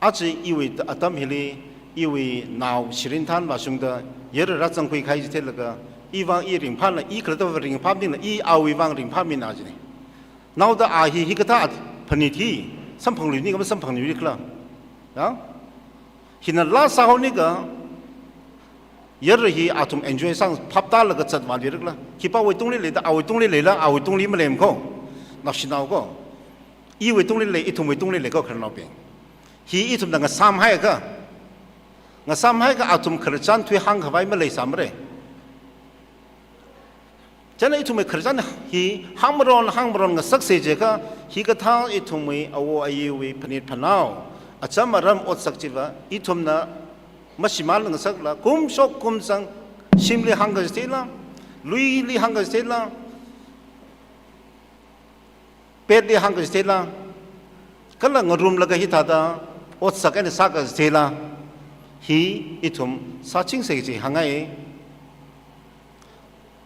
Aja iwui atam hili, iwui nao shirin than vāshungda, yara rāzangkhui kahai chi theilaga, ivang i ringphāna, i khalattava ringphā maningla, i awui vang ringphāmina jina. Naoda a hi, hikathā phanit hi samphangluini kha masamphangluini khala. Ya? Hina laa sāhaoni kha, yara hi athum enjoy sāngaphaptālaga zatvāluira khala. Khipāwui tungli leida, awui tungli leila, awui tungli malei kho. Naoshinao kho. Iwui tungli lei, ithumwui tungli lei kho khararnaobing. Hi ithumna ngasāmhaiakha, ngasāmhaiakha athum khararchan thuihāng khavai maleisāmara. Chieina ithumwui khararchan hi hāngmaron, hāngmaron ngasaksei jiakha, hikathā ithumwui awo ayiwui phanit phanao, acham aram otsak chiva, ithumna mashimānngasakla, kumshok kumzang, shimli hāngkachitheila, luili hāngkachitheila, petli hāngkachitheila, kala ngarumlaga hithāda otsak eina sākachitheila, hi ithum sāchingsei kaji hāngngai.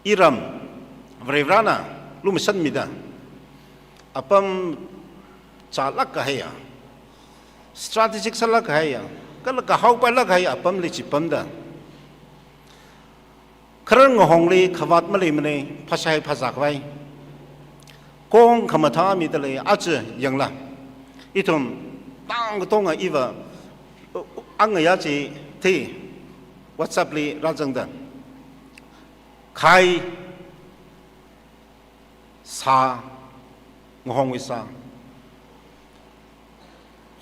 Iram, Varivarana lumashanmida, apam chālāk kahaiya, strategic sālāk kahaiya, kala kahaopailāk kahaiya apamli chipamda, kharar ngahongli khavāt maleimana, phāshai phāzā khavai. Kong khamathā mida lei, aja yangla. Ithum tang katonga iva, angaya chithei, WhatsApp li rāzangda, khai sā, ngahongwui sā,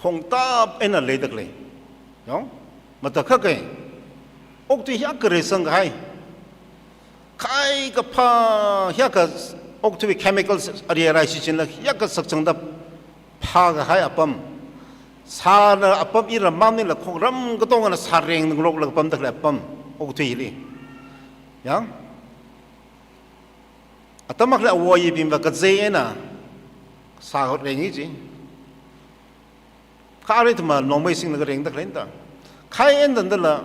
hongtap eina leida khalei. Yong? Matakhak e. Okathui hiyākha reisang kahai, khai kaphā hiyākha, okathui chemicals ari arai shichinla hiyākha sakchangda phākahai apam. Sāna apam iram maningla khongram katongana sāreng ngarokla pamda khalei apam, okathuili. Yong? Atam akhali awo ayibingva kazei eina sārengi ji. Kha arui ithum a nongmei singlaga rengda khaleina da. Khai en tangdala,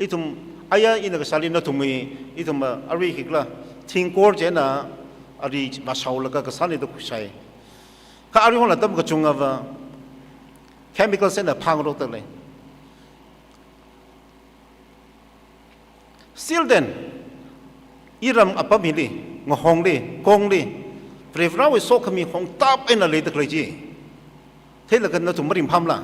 ithum aya ina kashāli nathumwui, ithum a arui khikla, thingkor chieina arui mashaolaga kasāna da khuishai. Kha arui hongla atam kachungava, chemical sena phāngarokda lei. Still then, iram apam hili, ngahongli, kongli, Varivarāwui sokhami hongtap eina leida khalei chi theilaga nathum maringphāmala?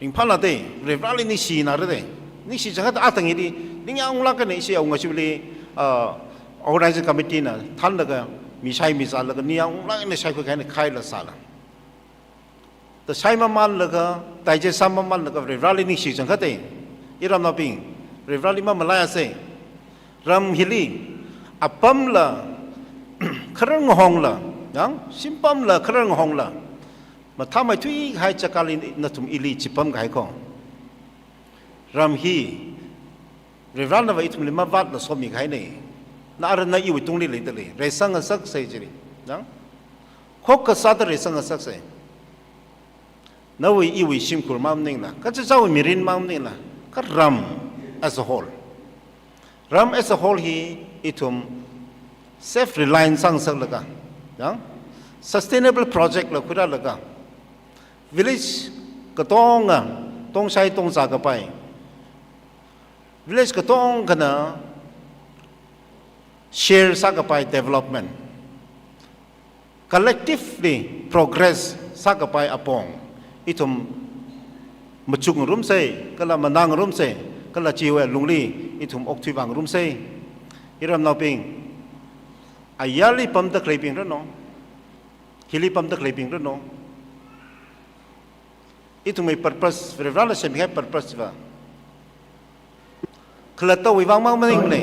Ringphāla da, Varivarāli ningshina ra da. Ningshi chang kha atang hili, ningyāng unglāk eina ishi Awungashivali, ah, organizing committee na thanlaga, mi shai mi zālaga, ningyāng unglāk eina shaikhui kahaina khaila sāla. Da shai mamanlaga, digest sā mamanlaga, Varivarāli ningshi chang kha da, iramnaobing, Varivarāli mamalaiasa. Ram hili, apamla, kharar ngahongla, yang, shimpamla, kharar ngahongla, mathāmeithui kahai chakali nathum ili chipam kahai ko. Ram hi, Varivarānava ithumli mavātla somi kahaina. Na ara na iwui tungli leida lei. Reisang ngasaksa chili. Nang? Khokkha sāda reisang ngasaksa. Nawui iwui shimkhur mang maningla. Kachichāwui mirin mang maningla. Kha ram as a whole. Ram as a whole hi ithum self-reliant sāngasaklaga. Nang? Sustainable project la khuirālaga. Village katonga, tongshai tongzā kapai. Village katongkhana share sākapai development. Collectively progress sākapai apong. Ithum machukngarumsa, kala manāngarumsa, kala chiwui lungli ithum okthui vāngarumsa. Iramnaobing, ayarli pamda khaleibing ranu. Hili pamda khaleibing ranu. Ithumwui purpose, Varivarāna semkahai purpose va khalattawui vang mang maningla.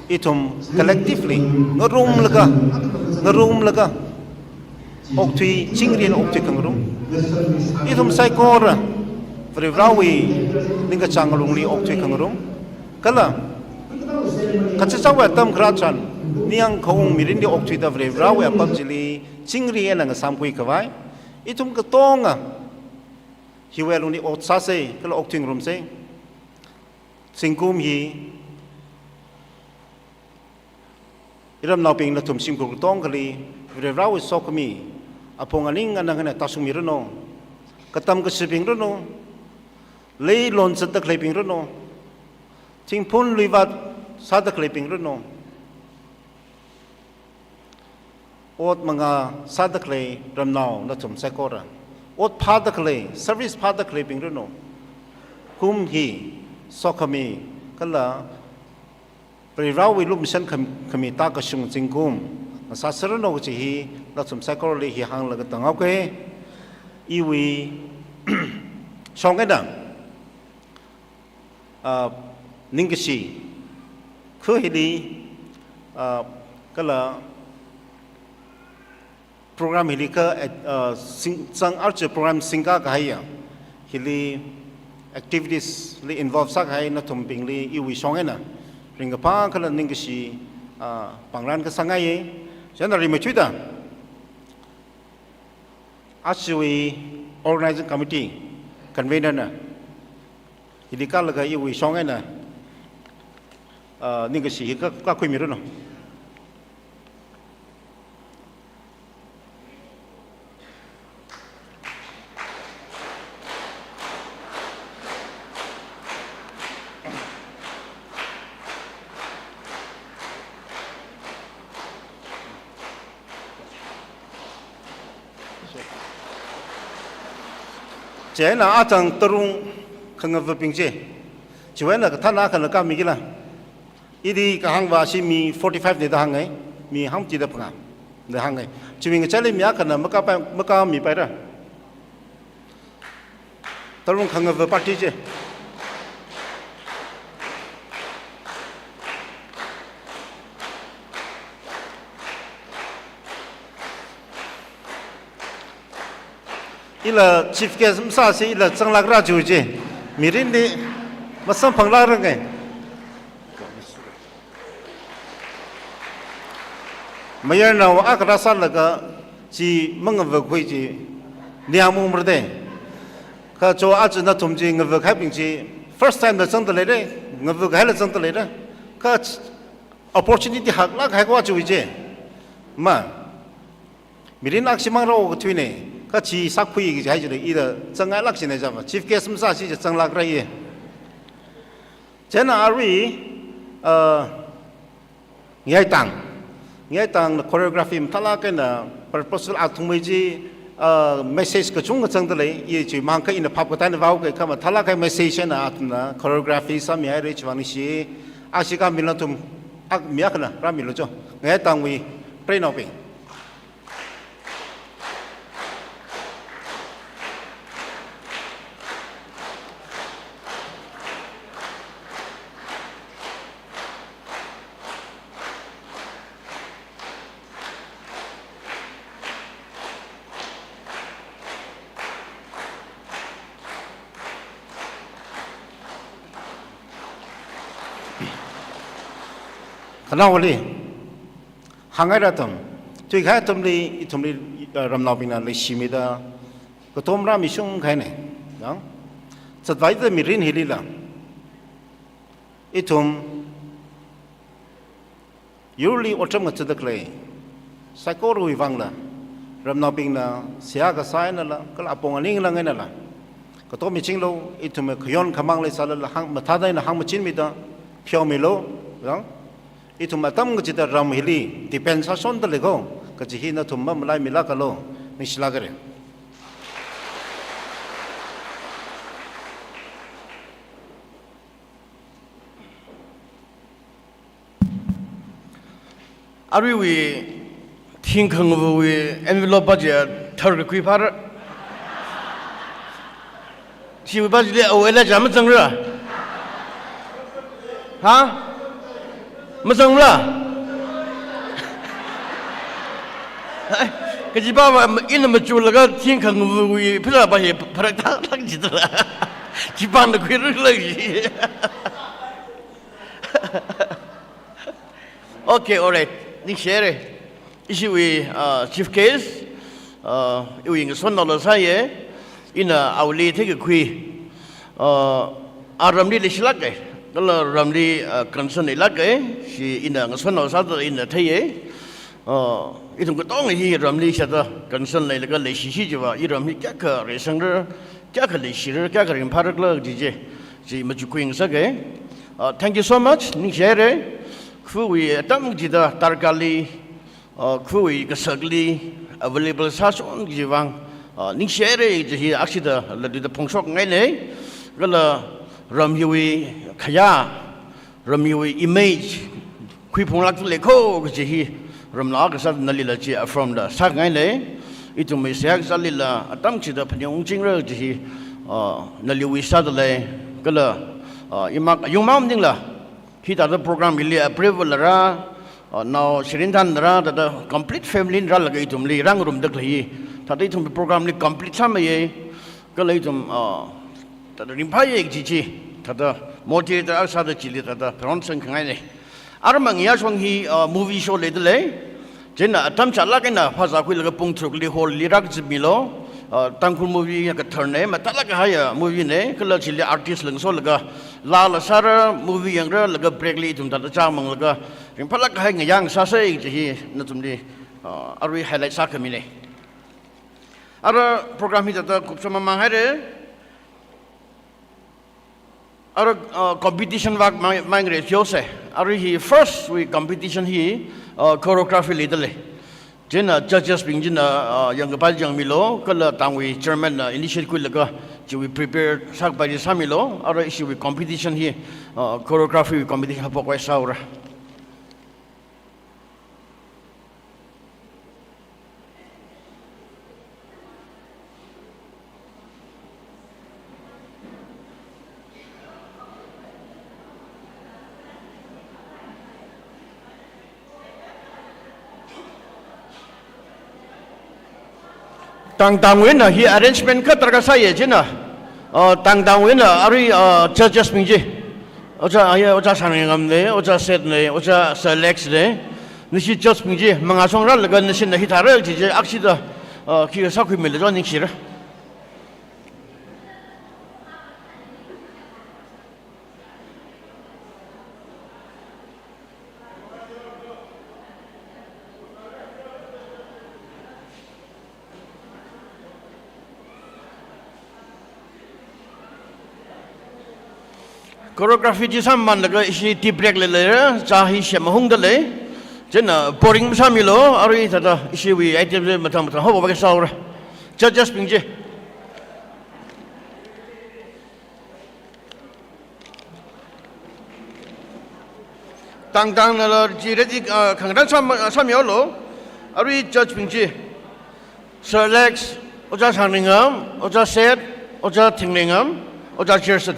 Ithum collectively, ngarumlaga, ngarumlaga, okthui, chingri eina okthui khangarum. Ithum saikora, Varivarāwui ningkachāng lungli okthui khangarum. Kala, kachichāwui atam kharā chān, ningyāng khaung mirinli okthuida Varivarāwui apam chili, chingri eina ngasāmkhui khavai. Ithum katonga, hiwui lungli ot sāsa, kala okthui ngarumsa. Zingkum hi, iramnaobing nathum shimkhur katongkhali, Varivarāwui sokhami, apong aning anang eina tāshungmi ranu. Katam kashibing ranu. Lei lon zatda khaleibing ranu. Thingphun luivāt sāda khaleibing ranu. Ot mangā sāda khalei ramnao nathum saikora. Ot phāda khalei, service phāda khaleibing ranu. Kum hi, sokhami, kala Varivarāwui lukhamashan kham-, khami tākashung zingkum ngasāserranu kaji hi, nathum saikorali hi hānglaga tānghaoke. Iwui shong eina, ah, ningkashi, khu hili, ah, kala program hili kha, eh, uh, sing-, zang arche program singkā kahaiya. Hili activities li involve sākahai nathumbingli iwui shong eina ringkaphā kala ningkashi, uh, pāngran kasā ngaiye. Chieina rimeithuida, ajawui organizing committee convener na hili kālaga iwui shong eina, uh, ningkashi hi kha, khuimiranu. Chieina achang tarung khangavabing chi. Chiwui eina kathāna khana kāmikila. Ili kahāngva ashi mi forty-five ne da hānge, mi hangchida phangā da hānge. Chiwui ngachaili mi akhana makāpai, makāmipaira. Tarung khangava party chi. Ila chief guest masāsi ila zanglākra ju chi. Mirinli masamphanglākrange. Mayarnao akha rāsālaga Chi mangavakhui chi, niya mumrde. Kha cho aja nathum chi ngavakhaibing chi, first time da zangda leire, ngavakhaila zangda leire. Kha ch-, opportunity haklak haikwa chiwui chi. Ma. Mirin akshimang rao kathuine, kha chi sākhui kaji hai chile, ida zangngailak chine java. Chief guest masā chi zanglak rai ye. Chieina arui, uh, Ngayitang. Ngayitangna choreography mathālak eina purposeful athumwui chi, ah, message kachungkha zangda lei, i chi mangkha ina phap katāna vao kei kha mathālak kahai message eina athumna choreography sāmihaire chiwui vang ningshi, ashi khamila nathum, ak mi akhana, rāmilu cho. Ngayitangwui, train naobing. Khanaowali, hāngngaira athum, thuikahai athumli, ithumli, eh, ramnaobingna leishimida, katom rāmishung kahaine, yang? Zatvāida mirin hilila. Ithum, yurli otram ngathadak lei, saikorawui vangla, ramnaobingna seihā kasā einala, kala apong aning lang einala, katom michinglu, ithum khayon khamang leisālala, hāng, mathāda eina hāngmachinmida, pheomilu, yang? Ithum atam kachida ram hili, depend sāshonda leiko, kaji hi nathum mamalaimilakalu, ningshilak haire. Aruiwui thingkhangawui envelope pa chi tharkakhui phāra. Chiwui pa chili awui la cha mazangra. Ha? Mazangra? Ai, kaji pa va ina machulaga thingkhangawui phira pa hi pharak thak thak jidala. Chipangna khuirukla ji. Okay, alright. Ningshihaire. Ishiwui, uh, chief guest, uh, iwui ngasotnaola sāye, ina awuili theikakhui, uh, aramli leishilake, kala ramli, uh, concern leilake, chi ina ngasotnao sāda ina theiye. Uh, ithum katonga hi ramli shāda concern leilaga leishishi chiva, iram hi kayākha reisangra, kayākha leishira, kayākha ringphārakhala kaji chi, chi machukkhui ngasake. Uh, thank you so much, ningshihaire. Khawui atam chida darkarli, uh, khawui kasakli available sāshon kajiwui vang, uh, ningshihaire kaji hi akshida latluida phongshokngaine. Kala ram hiwui khayā, ram hiwui image khuiphunglakda leiko kaji hi ramnao kasā nalila chi affirm da sāngaine. Ithumwui seihā kasālila atam chida phaning ungchingra kaji hi, uh, naliwui sāda lei. Kala, uh, imak ayungmang maningla, hithāda program hili approve la rā, uh, nao shirin thanra, thāda complete family na rālaga ithumli rāngarumda khalei hi, thāda ithum program li complete sāmeiye, kala ithum, uh, thāda ringphāye kaji chi, thāda motivator akha sāda chili thāda pheron sangkhangaine. Armang yashong hi, uh, movie show leida lei. Chieina atam chālak eina phāzākhuilaga pung tharukli hall li rākazipmilu. Uh, Tangkhul movie ya katharne, mathālak kahaiya movie ne, kala chili artist la ngasolaga, laala sāra, movie yangra, laga break li ithum thāda chāmanglaga, ringphālak kahai ngayā ngasāsei kaji hi nathumli, uh, arui highlight sākhamine. Ara program hi thāda kupsā mamang haire. Ara, uh, competition vak mai, mai ngare chiose. Ara hi first wui competition hi, uh, choreography leida lei. Chieina judges bing china, uh, yangkapai yangmilu, kala tangwui chairman na initiate khuilaga, chiwui prepare sākapai chi sāmilu, ara ishiwui competition hi, uh, choreography wui competition haophok wai sāura. Tangtangwui eina hi arrangement kha darkar sāye china. Uh, tangtangwui eina arui, uh, judges bing chi. Ojā, ah, ya, Ojā Shangngamne, Ojā Seth ne, Ojā Sir Lex ne. Nashi judge bing chi, mangā shong rālaga nashina hithāra kaji chi, akshida, uh, khi sākhuimila jo ningshira. Choreography chi sāmamānlaga ishi tea break la leira, chā hi semhungda lei. Chieina boring masāmilu, arui thāda ishiwui item chi mathang mathang haophok sāhaora. Judges bing chi. Tangtangnala chi ready, ah, khangarān sām, sāmihaolu. Arui judge bing chi. Sir Alex, Ojā Shanglingam, Ojā Seth, Ojā Thinglingam, Ojā Gerson.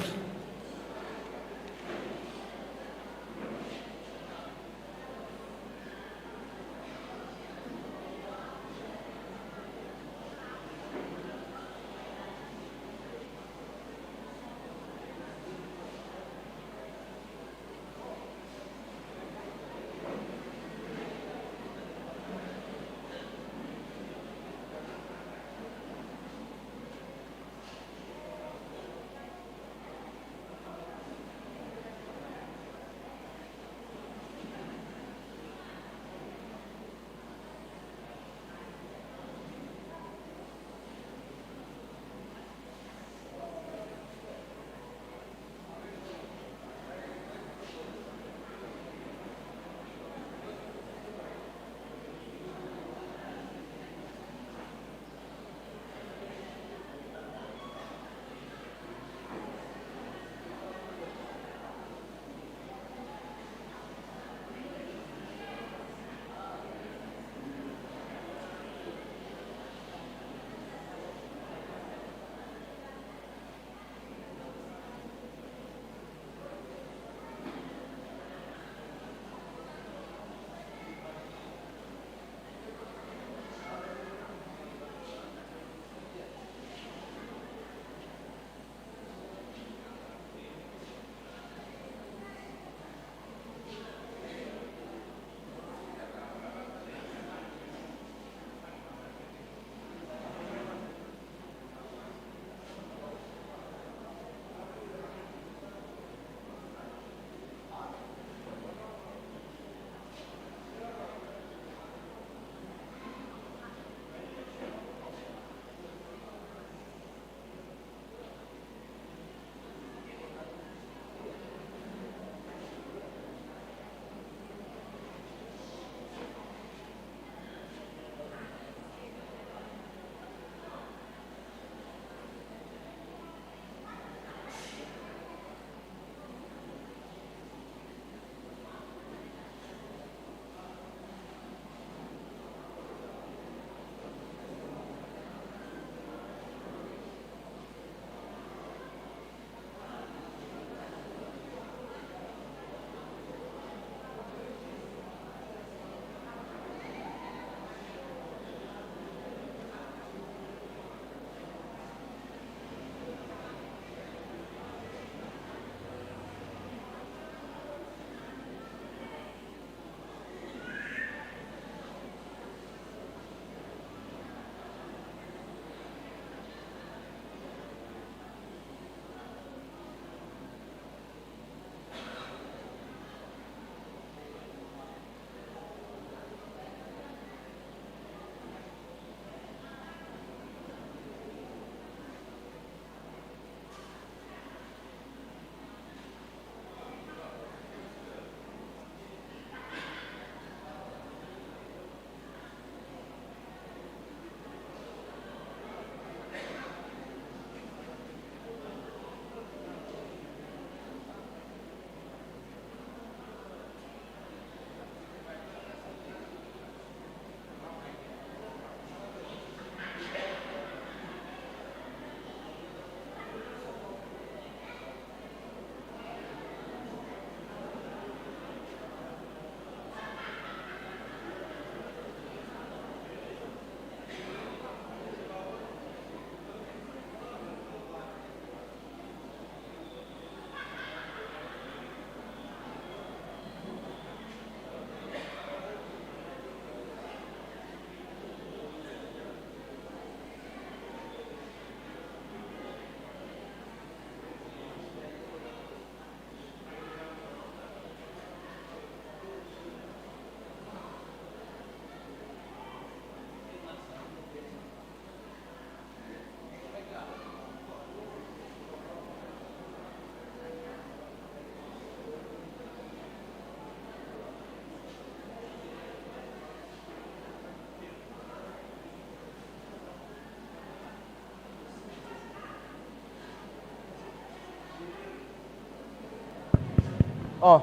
Oh,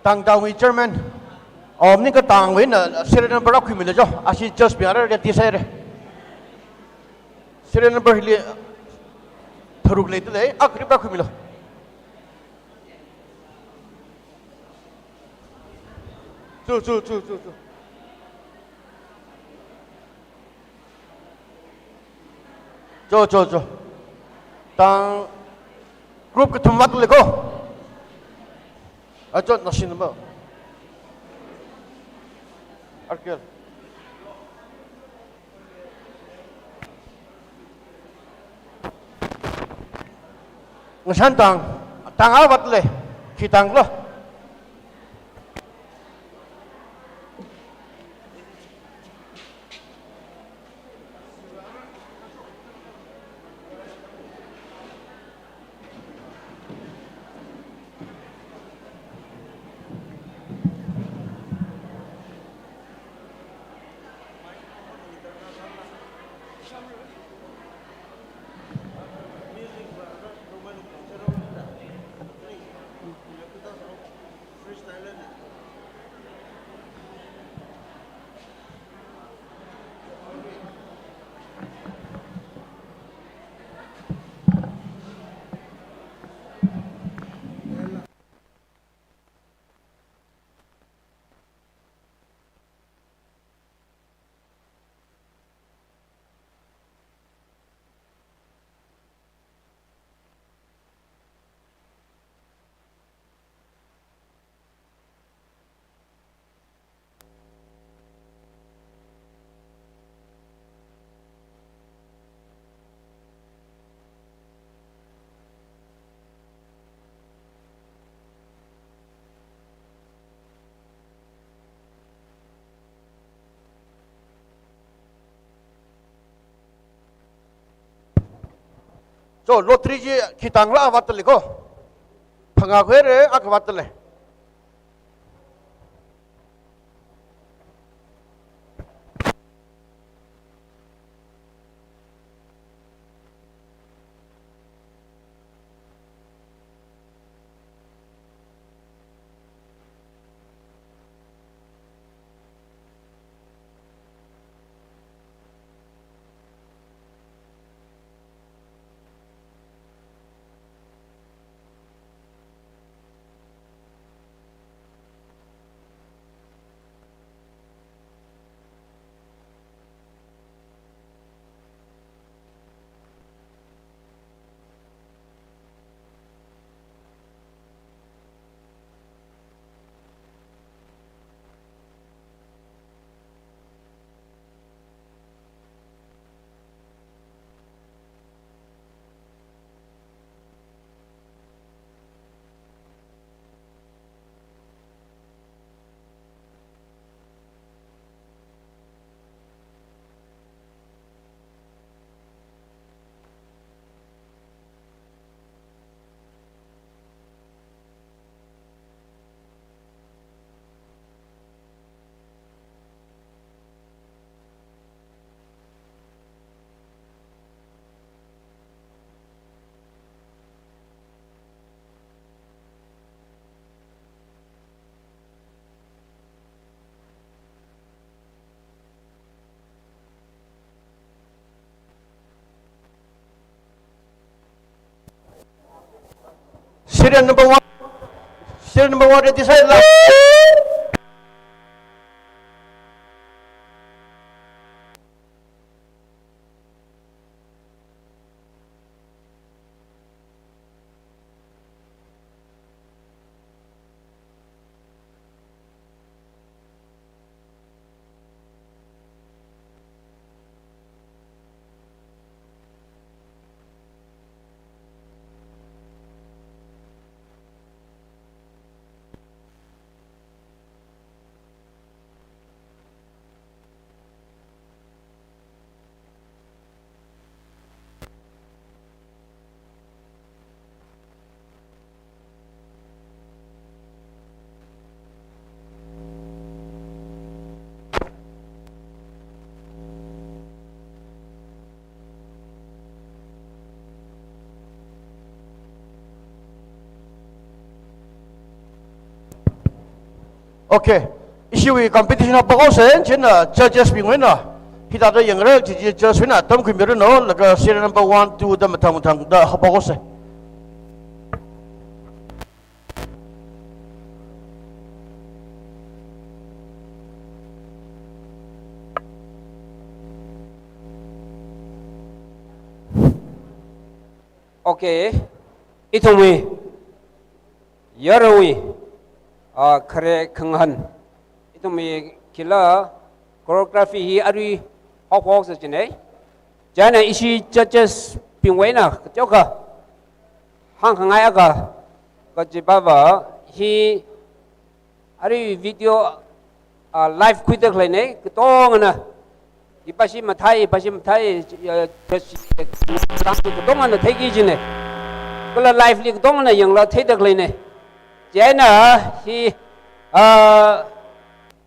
Tangda wui chairman. Oh, maningkha Tangwui eina serial number akha khuimilo jo. Ashi just biara ready sāhaira. Serial number hili tharuk leidalei, akha rip akha khuimilo. Chu, chu, chu, chu, chu. Cho, cho, cho. Tang group kathum vātlei ko. Acho, nashi number. Arkel. Ngashan tang, tang a vātlei, khi tanglo. So, lottery chi khi tangla vātlei ko. Phangā khuire, akha vātlei. Serial number one. Serial number one, ready, sir. Okay. Ishiwui competition haophok haosa, chieina judges bingwui eina hithāda yangra kaji chi judge bingna tamkhuimiranu, laga serial number one, two da mathang mathangda haophok haosa. Okay. Ithumwui yaruiwui, ah, khare khangahān, ithumwui khila choreography hi arui haophoksa jina. Chieina ishi judges bingwui eina kateokha hāngkhangai akha kajiva hi arui video, ah, live khuida khaleina, katongana hipashi mathei, hipashi mathei, ah, kashi, katongana theiki jina. Kala live li katongana yangla theida khaleina. Chieina hi, ah,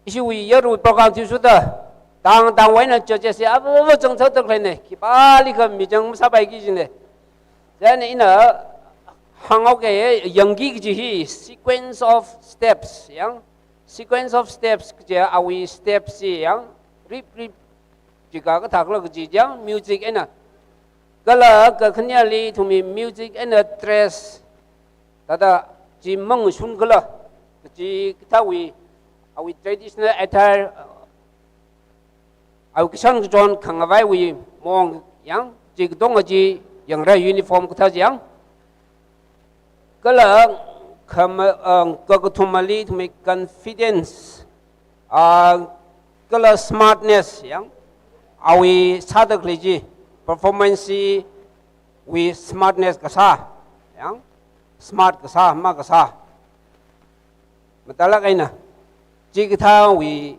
ishiwui yaruiwui program thisuda, tang tangwui eina judges hi ava ava zangthāda khaleina, khipālikha michang masāpaiki jina. Chieina ina hānghaoki, yangki kaji hi sequence of steps, yang, sequence of steps kaji awui steps hi, yang, rip rip jiakha kathākhala kaji, yang, music eina. Kala kakhaneli ithumwui music eina dress, thāda chi mangshun khala kaji kathāwui, awui traditional attire, awui kashan kachon khangavaiwui maong, yang, chi katonga chi yangra, uniform kathā chi, yang. Kala khama, ah, kakathumali ithumwui confidence, ah, kala smartness, yang, awui sāda khalei chi, performance wui smartness kasā, yang, smart kasā, makasā matalāk eina, chikathāwui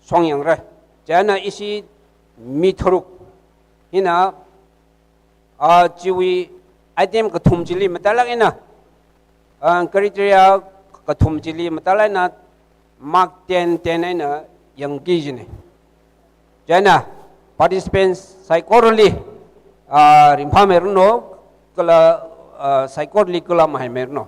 shong yangra. Chieina ishi mi tharuk hina, ah, chiwui item kathum chili matalāk eina, ah, criteria kathum chili matalāk eina mark ten ten eina yangki jina. Chieina participants saikorali, ah, ringphāmiranu, kala, ah, saikorali kala mahaimiranu.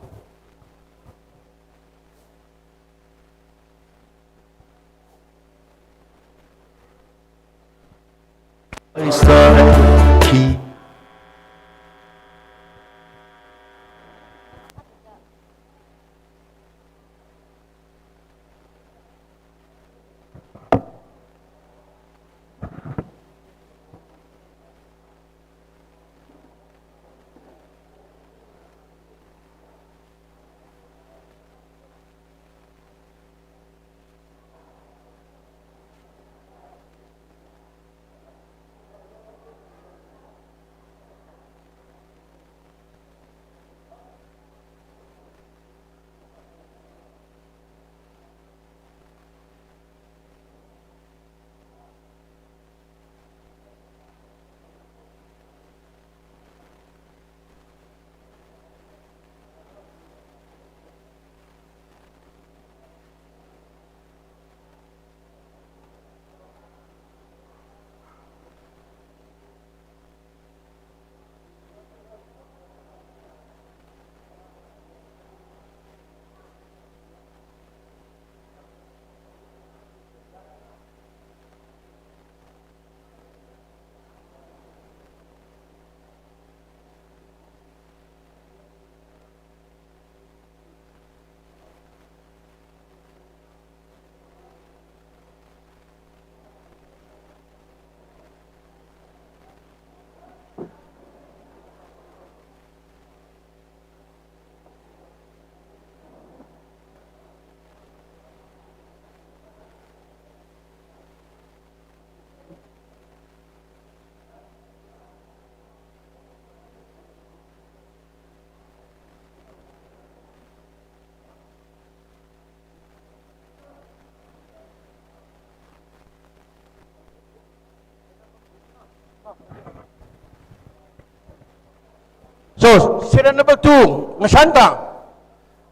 So, serial number two, ngashan tang.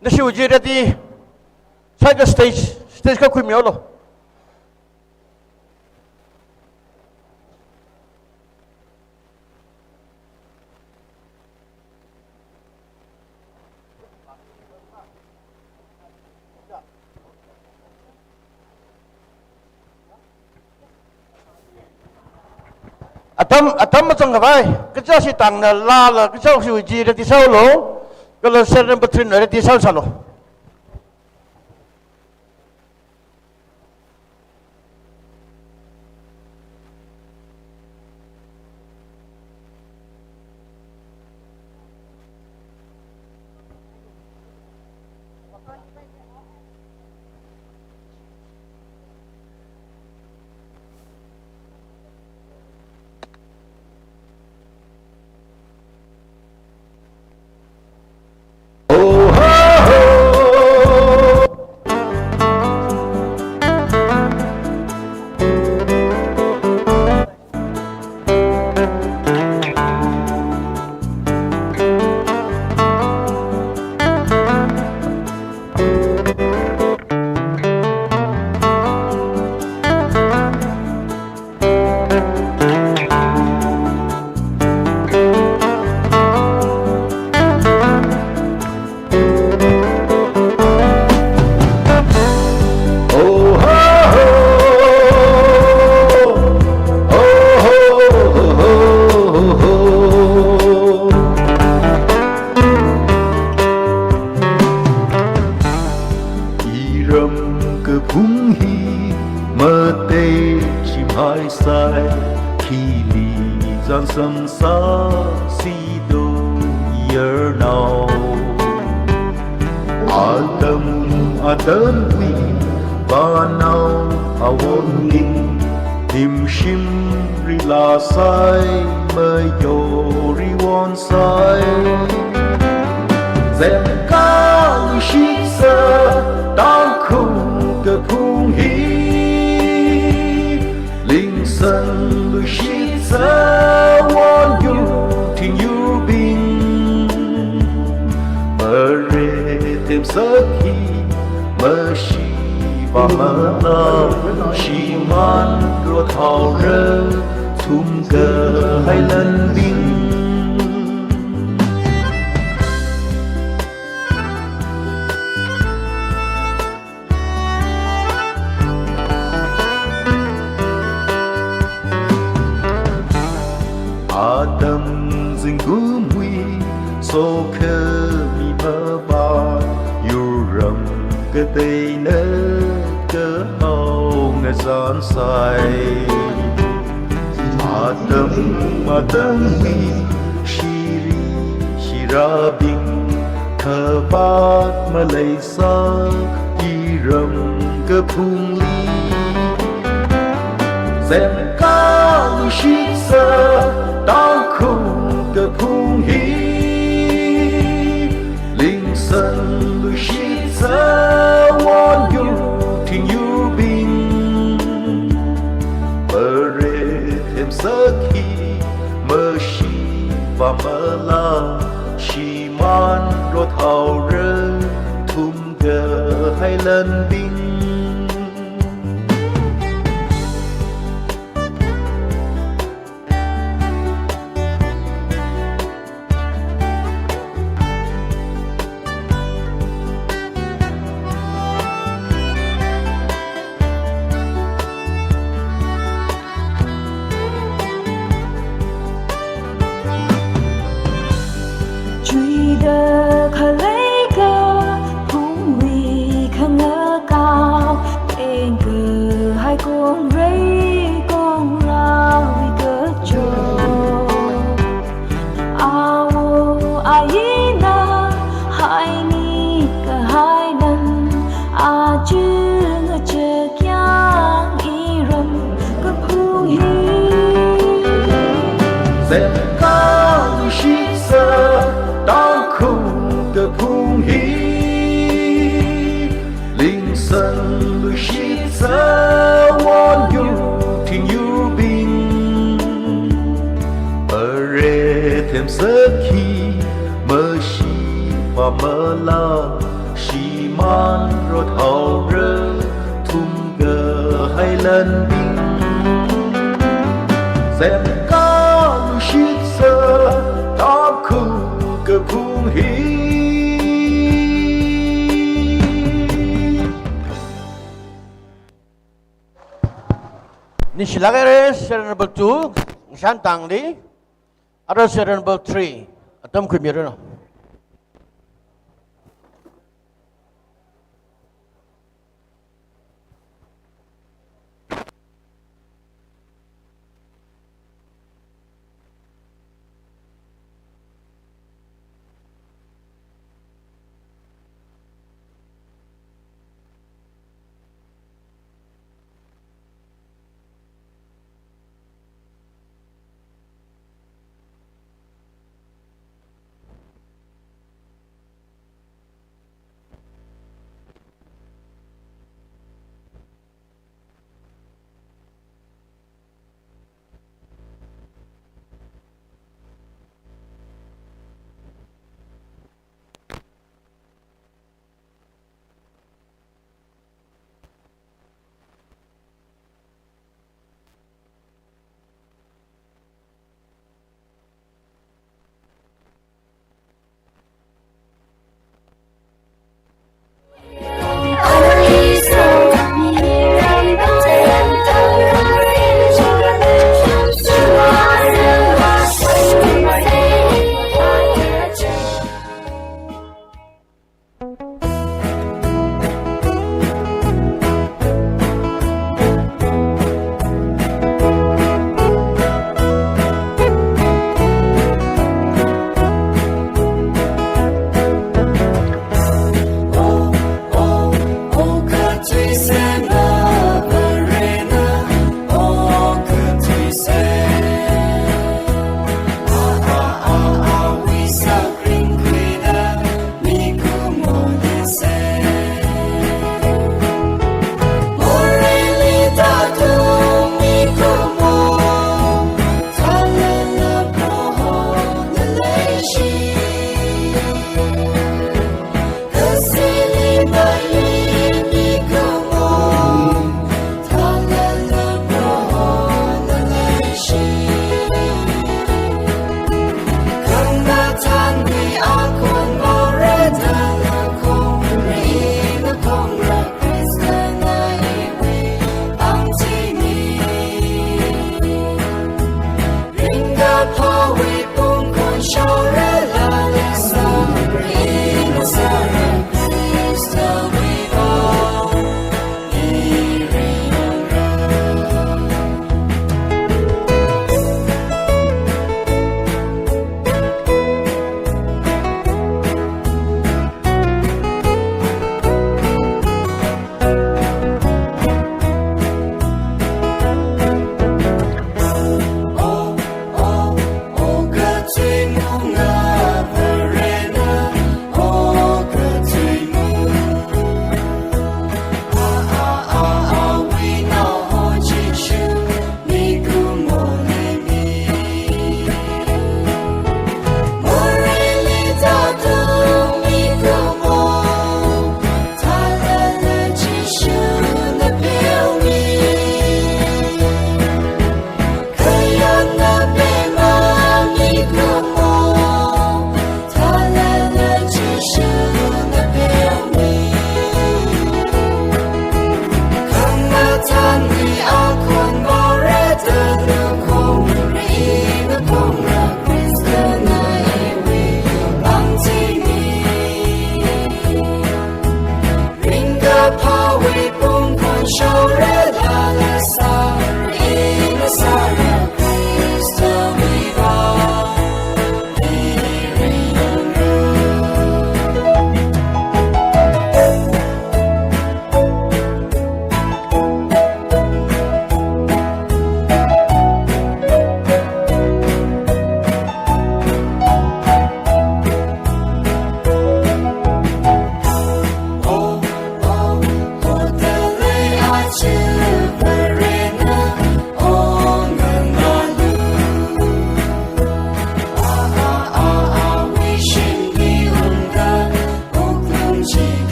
Nashi uji ready. Side stage, stage kakhui miolo. Atam, atam mazangkhavai, kaja shitangna lala, kaja shiwui chi ready sālu, kala Seren Patrin ready sāsālu. Iram kaphung hi matei shimhaisai, khili zan samsā sido yarnao. Atam atamwui vanao awon ning, himshim rilāsai, mayori wonsai. Zemkāluishitsa Tangkhul kaphung hi, lingsanluishitsa won yur thingyurbing. Mare themsak hi mashiva mala, shimān rothaora thumkahai lanbing. Atam zingkumwui sokhami mapa, yurram kateina kahao ngazansai. Atam atamwui shiri shirabing, khapat malei sa iram kaphungli. Zemkāluishitsa Tangkhul kaphung hi, lingsanluishitsa won yur thingyurbing. Mare themsak hi mashiva mala, shimān rothaora thum kahai lanbing. Chuida khalei kaphungwui khangakao, tengkahai kongrei kongrāwui kachot. Awo ayina haini kahai nan, achung achakyang iram kaphung hi. Zemkāluishitsa Tangkhul kaphung hi, lingsanluishitsa won yur thingyurbing. Mare themsak hi mashiva mala, shimān rothaora thumkahai lanbing. Zemkāluishitsa Tangkhul kaphung hi, ningshilāk haira. Serial number two, Shan tangli, ara serial number three, atam khuimiranu.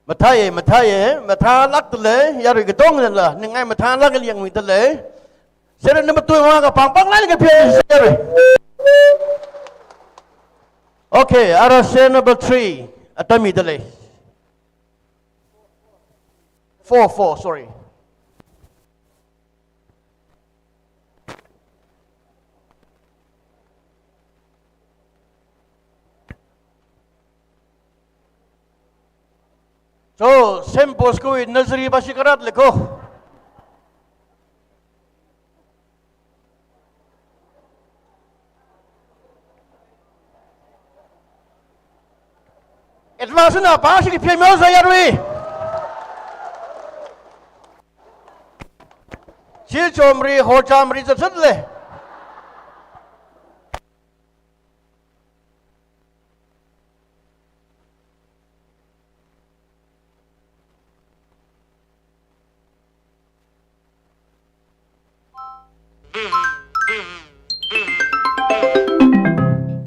Mathāya, mathāya, mathālākdalei, yarui katongnala, ningai mathālāk yangmidalei. Serial number two wui vang kapangpang lailaga pheisāya yarui. Okay, ara serial number three, atam midalei. Four, four, sorry. So, Saint Bosco wui nursery va shikarat lei ko. Advance na pa shi ki phe myo sa yarui. Chi chomri, ho chamri, zat zat lei.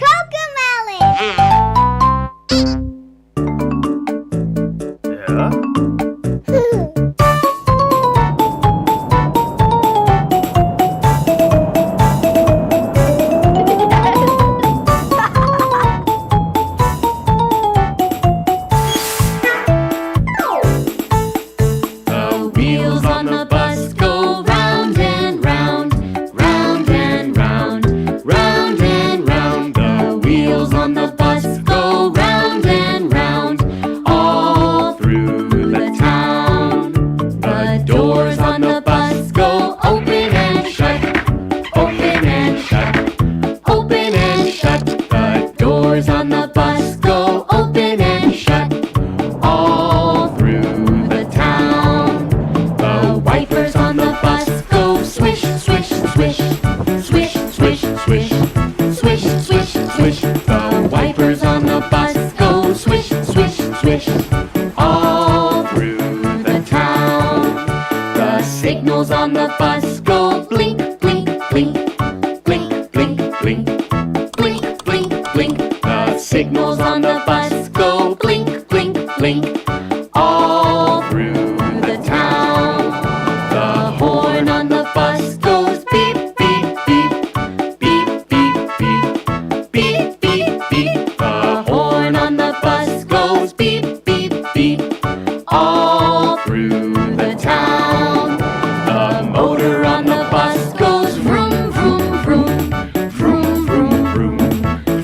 Cocomelon. Yeah. The wheels on the bus go round and round, round and round, round and round. The wheels on the bus go round and round, all through the town. The doors on the bus go open and shut, open and shut, open and shut. The doors on the bus go open and shut, all through the town. The wipers on the bus go swish, swish, swish, swish, swish, swish, swish, swish, swish. The wipers on the bus go swish, swish, swish, all through the town. The signals on the bus go blink, blink, blink, blink, blink, blink, blink, blink, blink. The signals on the bus go blink, blink, blink, all through the town. The horn on the bus goes beep, beep, beep, beep, beep, beep, beep, beep, beep. The horn on the bus goes beep, beep, beep, all through the town. The motor on the bus goes vroom, vroom, vroom, vroom, vroom, vroom,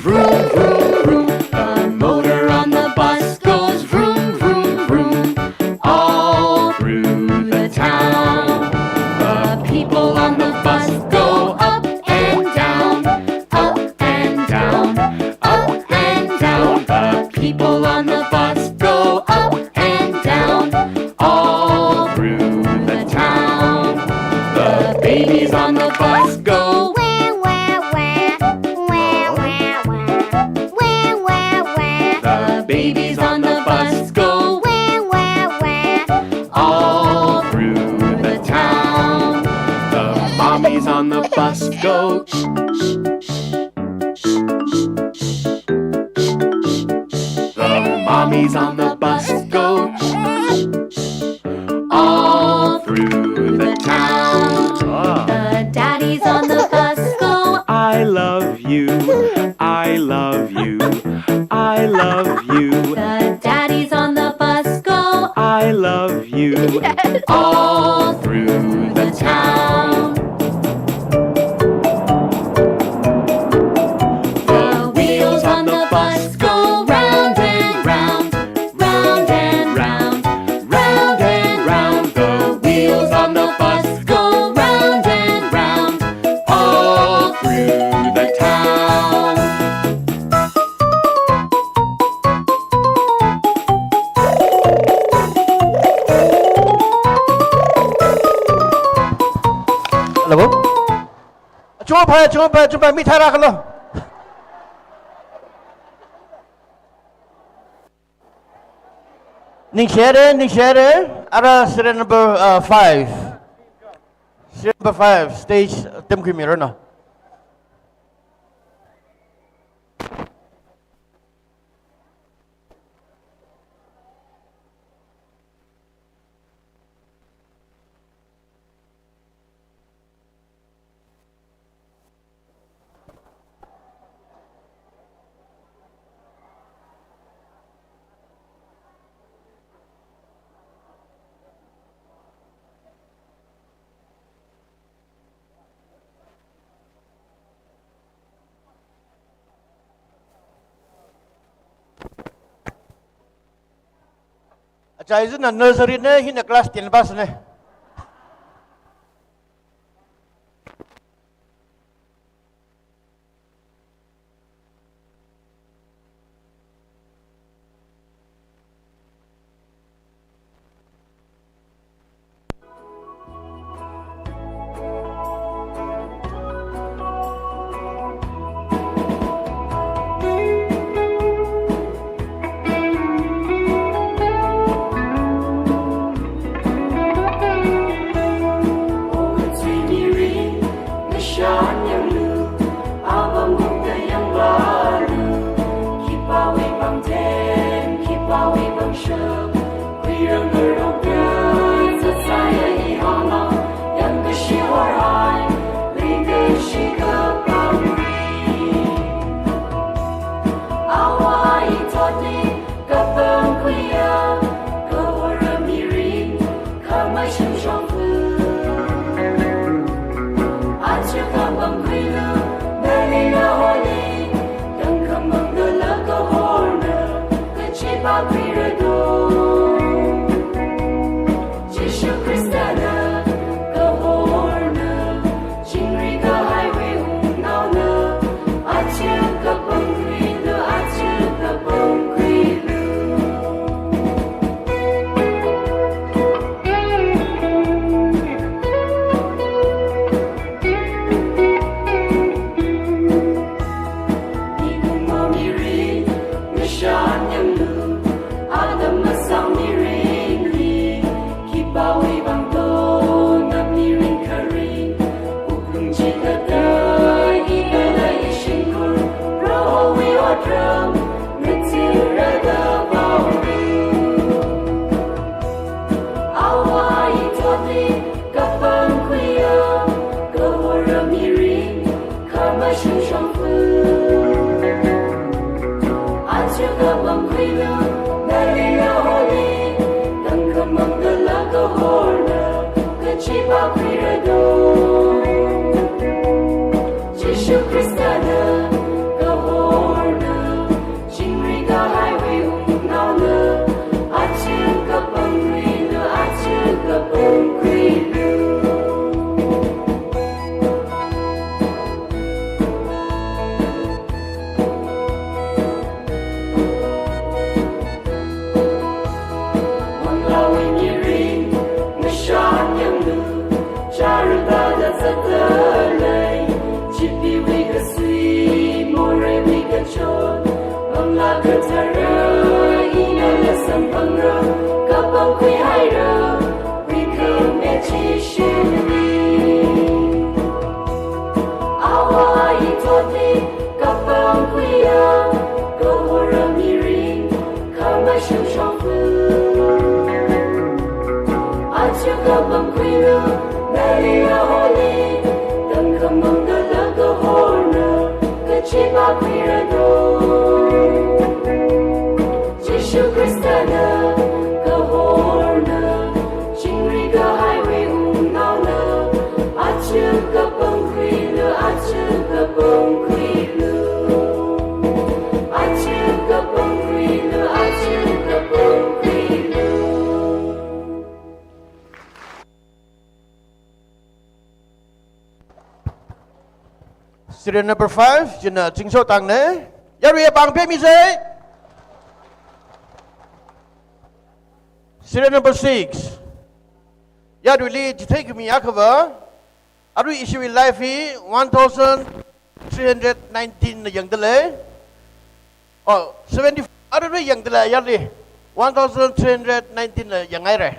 vroom, vroom, vroom. The motor on the bus goes vroom, vroom, vroom, all through the town. The people on the bus go up and down, up and down, up and down. The people on the bus go up and down, all through the town. The babies on the bus go wah, wah, wah, wah, wah, wah, wah, wah, wah. The babies on the bus go wah, wah, wah, all through the town. The mommies on the bus go shh, shh, shh, shh, shh, shh, shh, shh, shh. The mommies on the bus go shh, shh, shh, all through the town. Ah. The daddies on the bus go, "I love you, I love you, I love you." The daddies on the bus go, "I love you," all through the town. The wheels on the bus go round and round, round and round, round and round. The wheels on the bus go round and round, all through the town. Hello? Achungpa, achungpa, achungpa, mi tharā kalo. Ningshire, ningshire, ara serial number, uh, five. Serial number five, stage, uh, temkhui mirano. Achaizana nursery ne, hina class ten pass ne. Jishu Khristana kahorna, chingri kahaiwui wungnaona, aja kapangkhuilu, aja kapangkhuilu. Mikumo mirin, ngashan yanglu, atam masang mirin hi, khipāwui vang dona mirin kharing, wuklung chithāda, ithāda ishingkhur, Prohowui otram, ngathara da vaolu. Āwo ithotli kapangkhuiya, kahorra mirin, khamashung shongfa. Aja kapangkhuilu, nali yaholi, tangkhamang kala kahorna, kachipā khuirado. Jishu Khristana kahorna, chingri kahaiwui wungnaona, aja kapangkhuilu, aja kapangkhuilu. Manglāwui mirin, ngashan yanglu, charda da zatda lei, chipiwui kasui, moreiwui kachot, Manglā Kathara, inala samphangra, kapangkhui haira, wui khame Jishuli. Āwo ithotli kapangkhuiya, kahorra mirin, khamashung shongfa. Aja kapangkhuilu, nali yaholi, tangkhamang kala kahorna, kachipā khuirado. Jishu Khristana kahorna, chingri kahaiwui wungnaona, aja kapangkhuilu, aja kapangkhuilu. Aja kapangkhuilu, aja kapangkhuilu. Serial number five, china Chingso Tang ne. Yarui apāng pemisa. Serial number six. Yaruili chithei khami akhava. Arui ishiwui live hi one thousand three hundred nineteen na yangda lei. Oh, seventy, arui yangda lei, yarui. One thousand three hundred nineteen na yanghaira.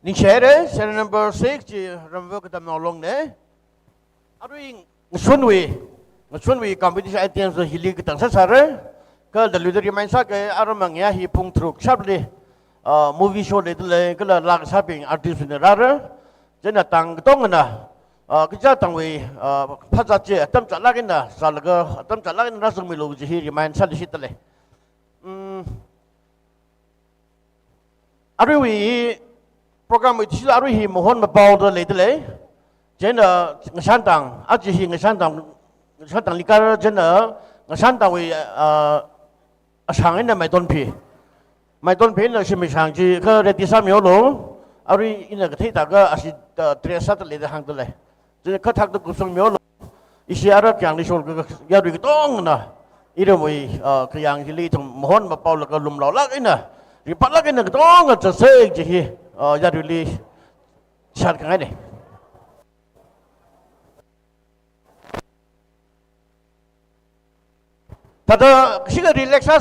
Ningshihaira, serial number six chi Ramvah Katamnao Longna. Arui ngashunwui, ngashunwui competition items hili katang sāsāra. Kala luida remind sāki, aram ngayā hi pung tharuk sharp li, ah, movie show leidalei, kala laa kasābing artist bingna rāra. Chieina tang katongana, ah, kaja tangwui, ah, phazā chi atam chālāk eina sālaga, atam chālāk eina rāzangmilu kaji hi remind sāluishitdalei. Mm. Aruiwui program wui athishurda arui hi Mahon Mapaoda leidalei. Chieina Ngashan tang, aja hi Ngashan tang, Ngashan tangli kāra, chieina Ngashan tangwui, ah, ashang eina Maitonphi. Maitonphi eina shimishang chi kha ready sāmihaolu. Arui ina kathei thākha ashi, ah, dress sāda leida hāngdalei. Chieina kha thakda kupsangmihaolu. Ishi ara kayāngli shol ka yarui katongana iramwui, ah, kayāng hili ithum Mahon Mapaolaga lumlaolāk eina, ripālāk eina katonga zatsa kaji hi, ah, yaruili shākhangaina. Thāda shikha relax sā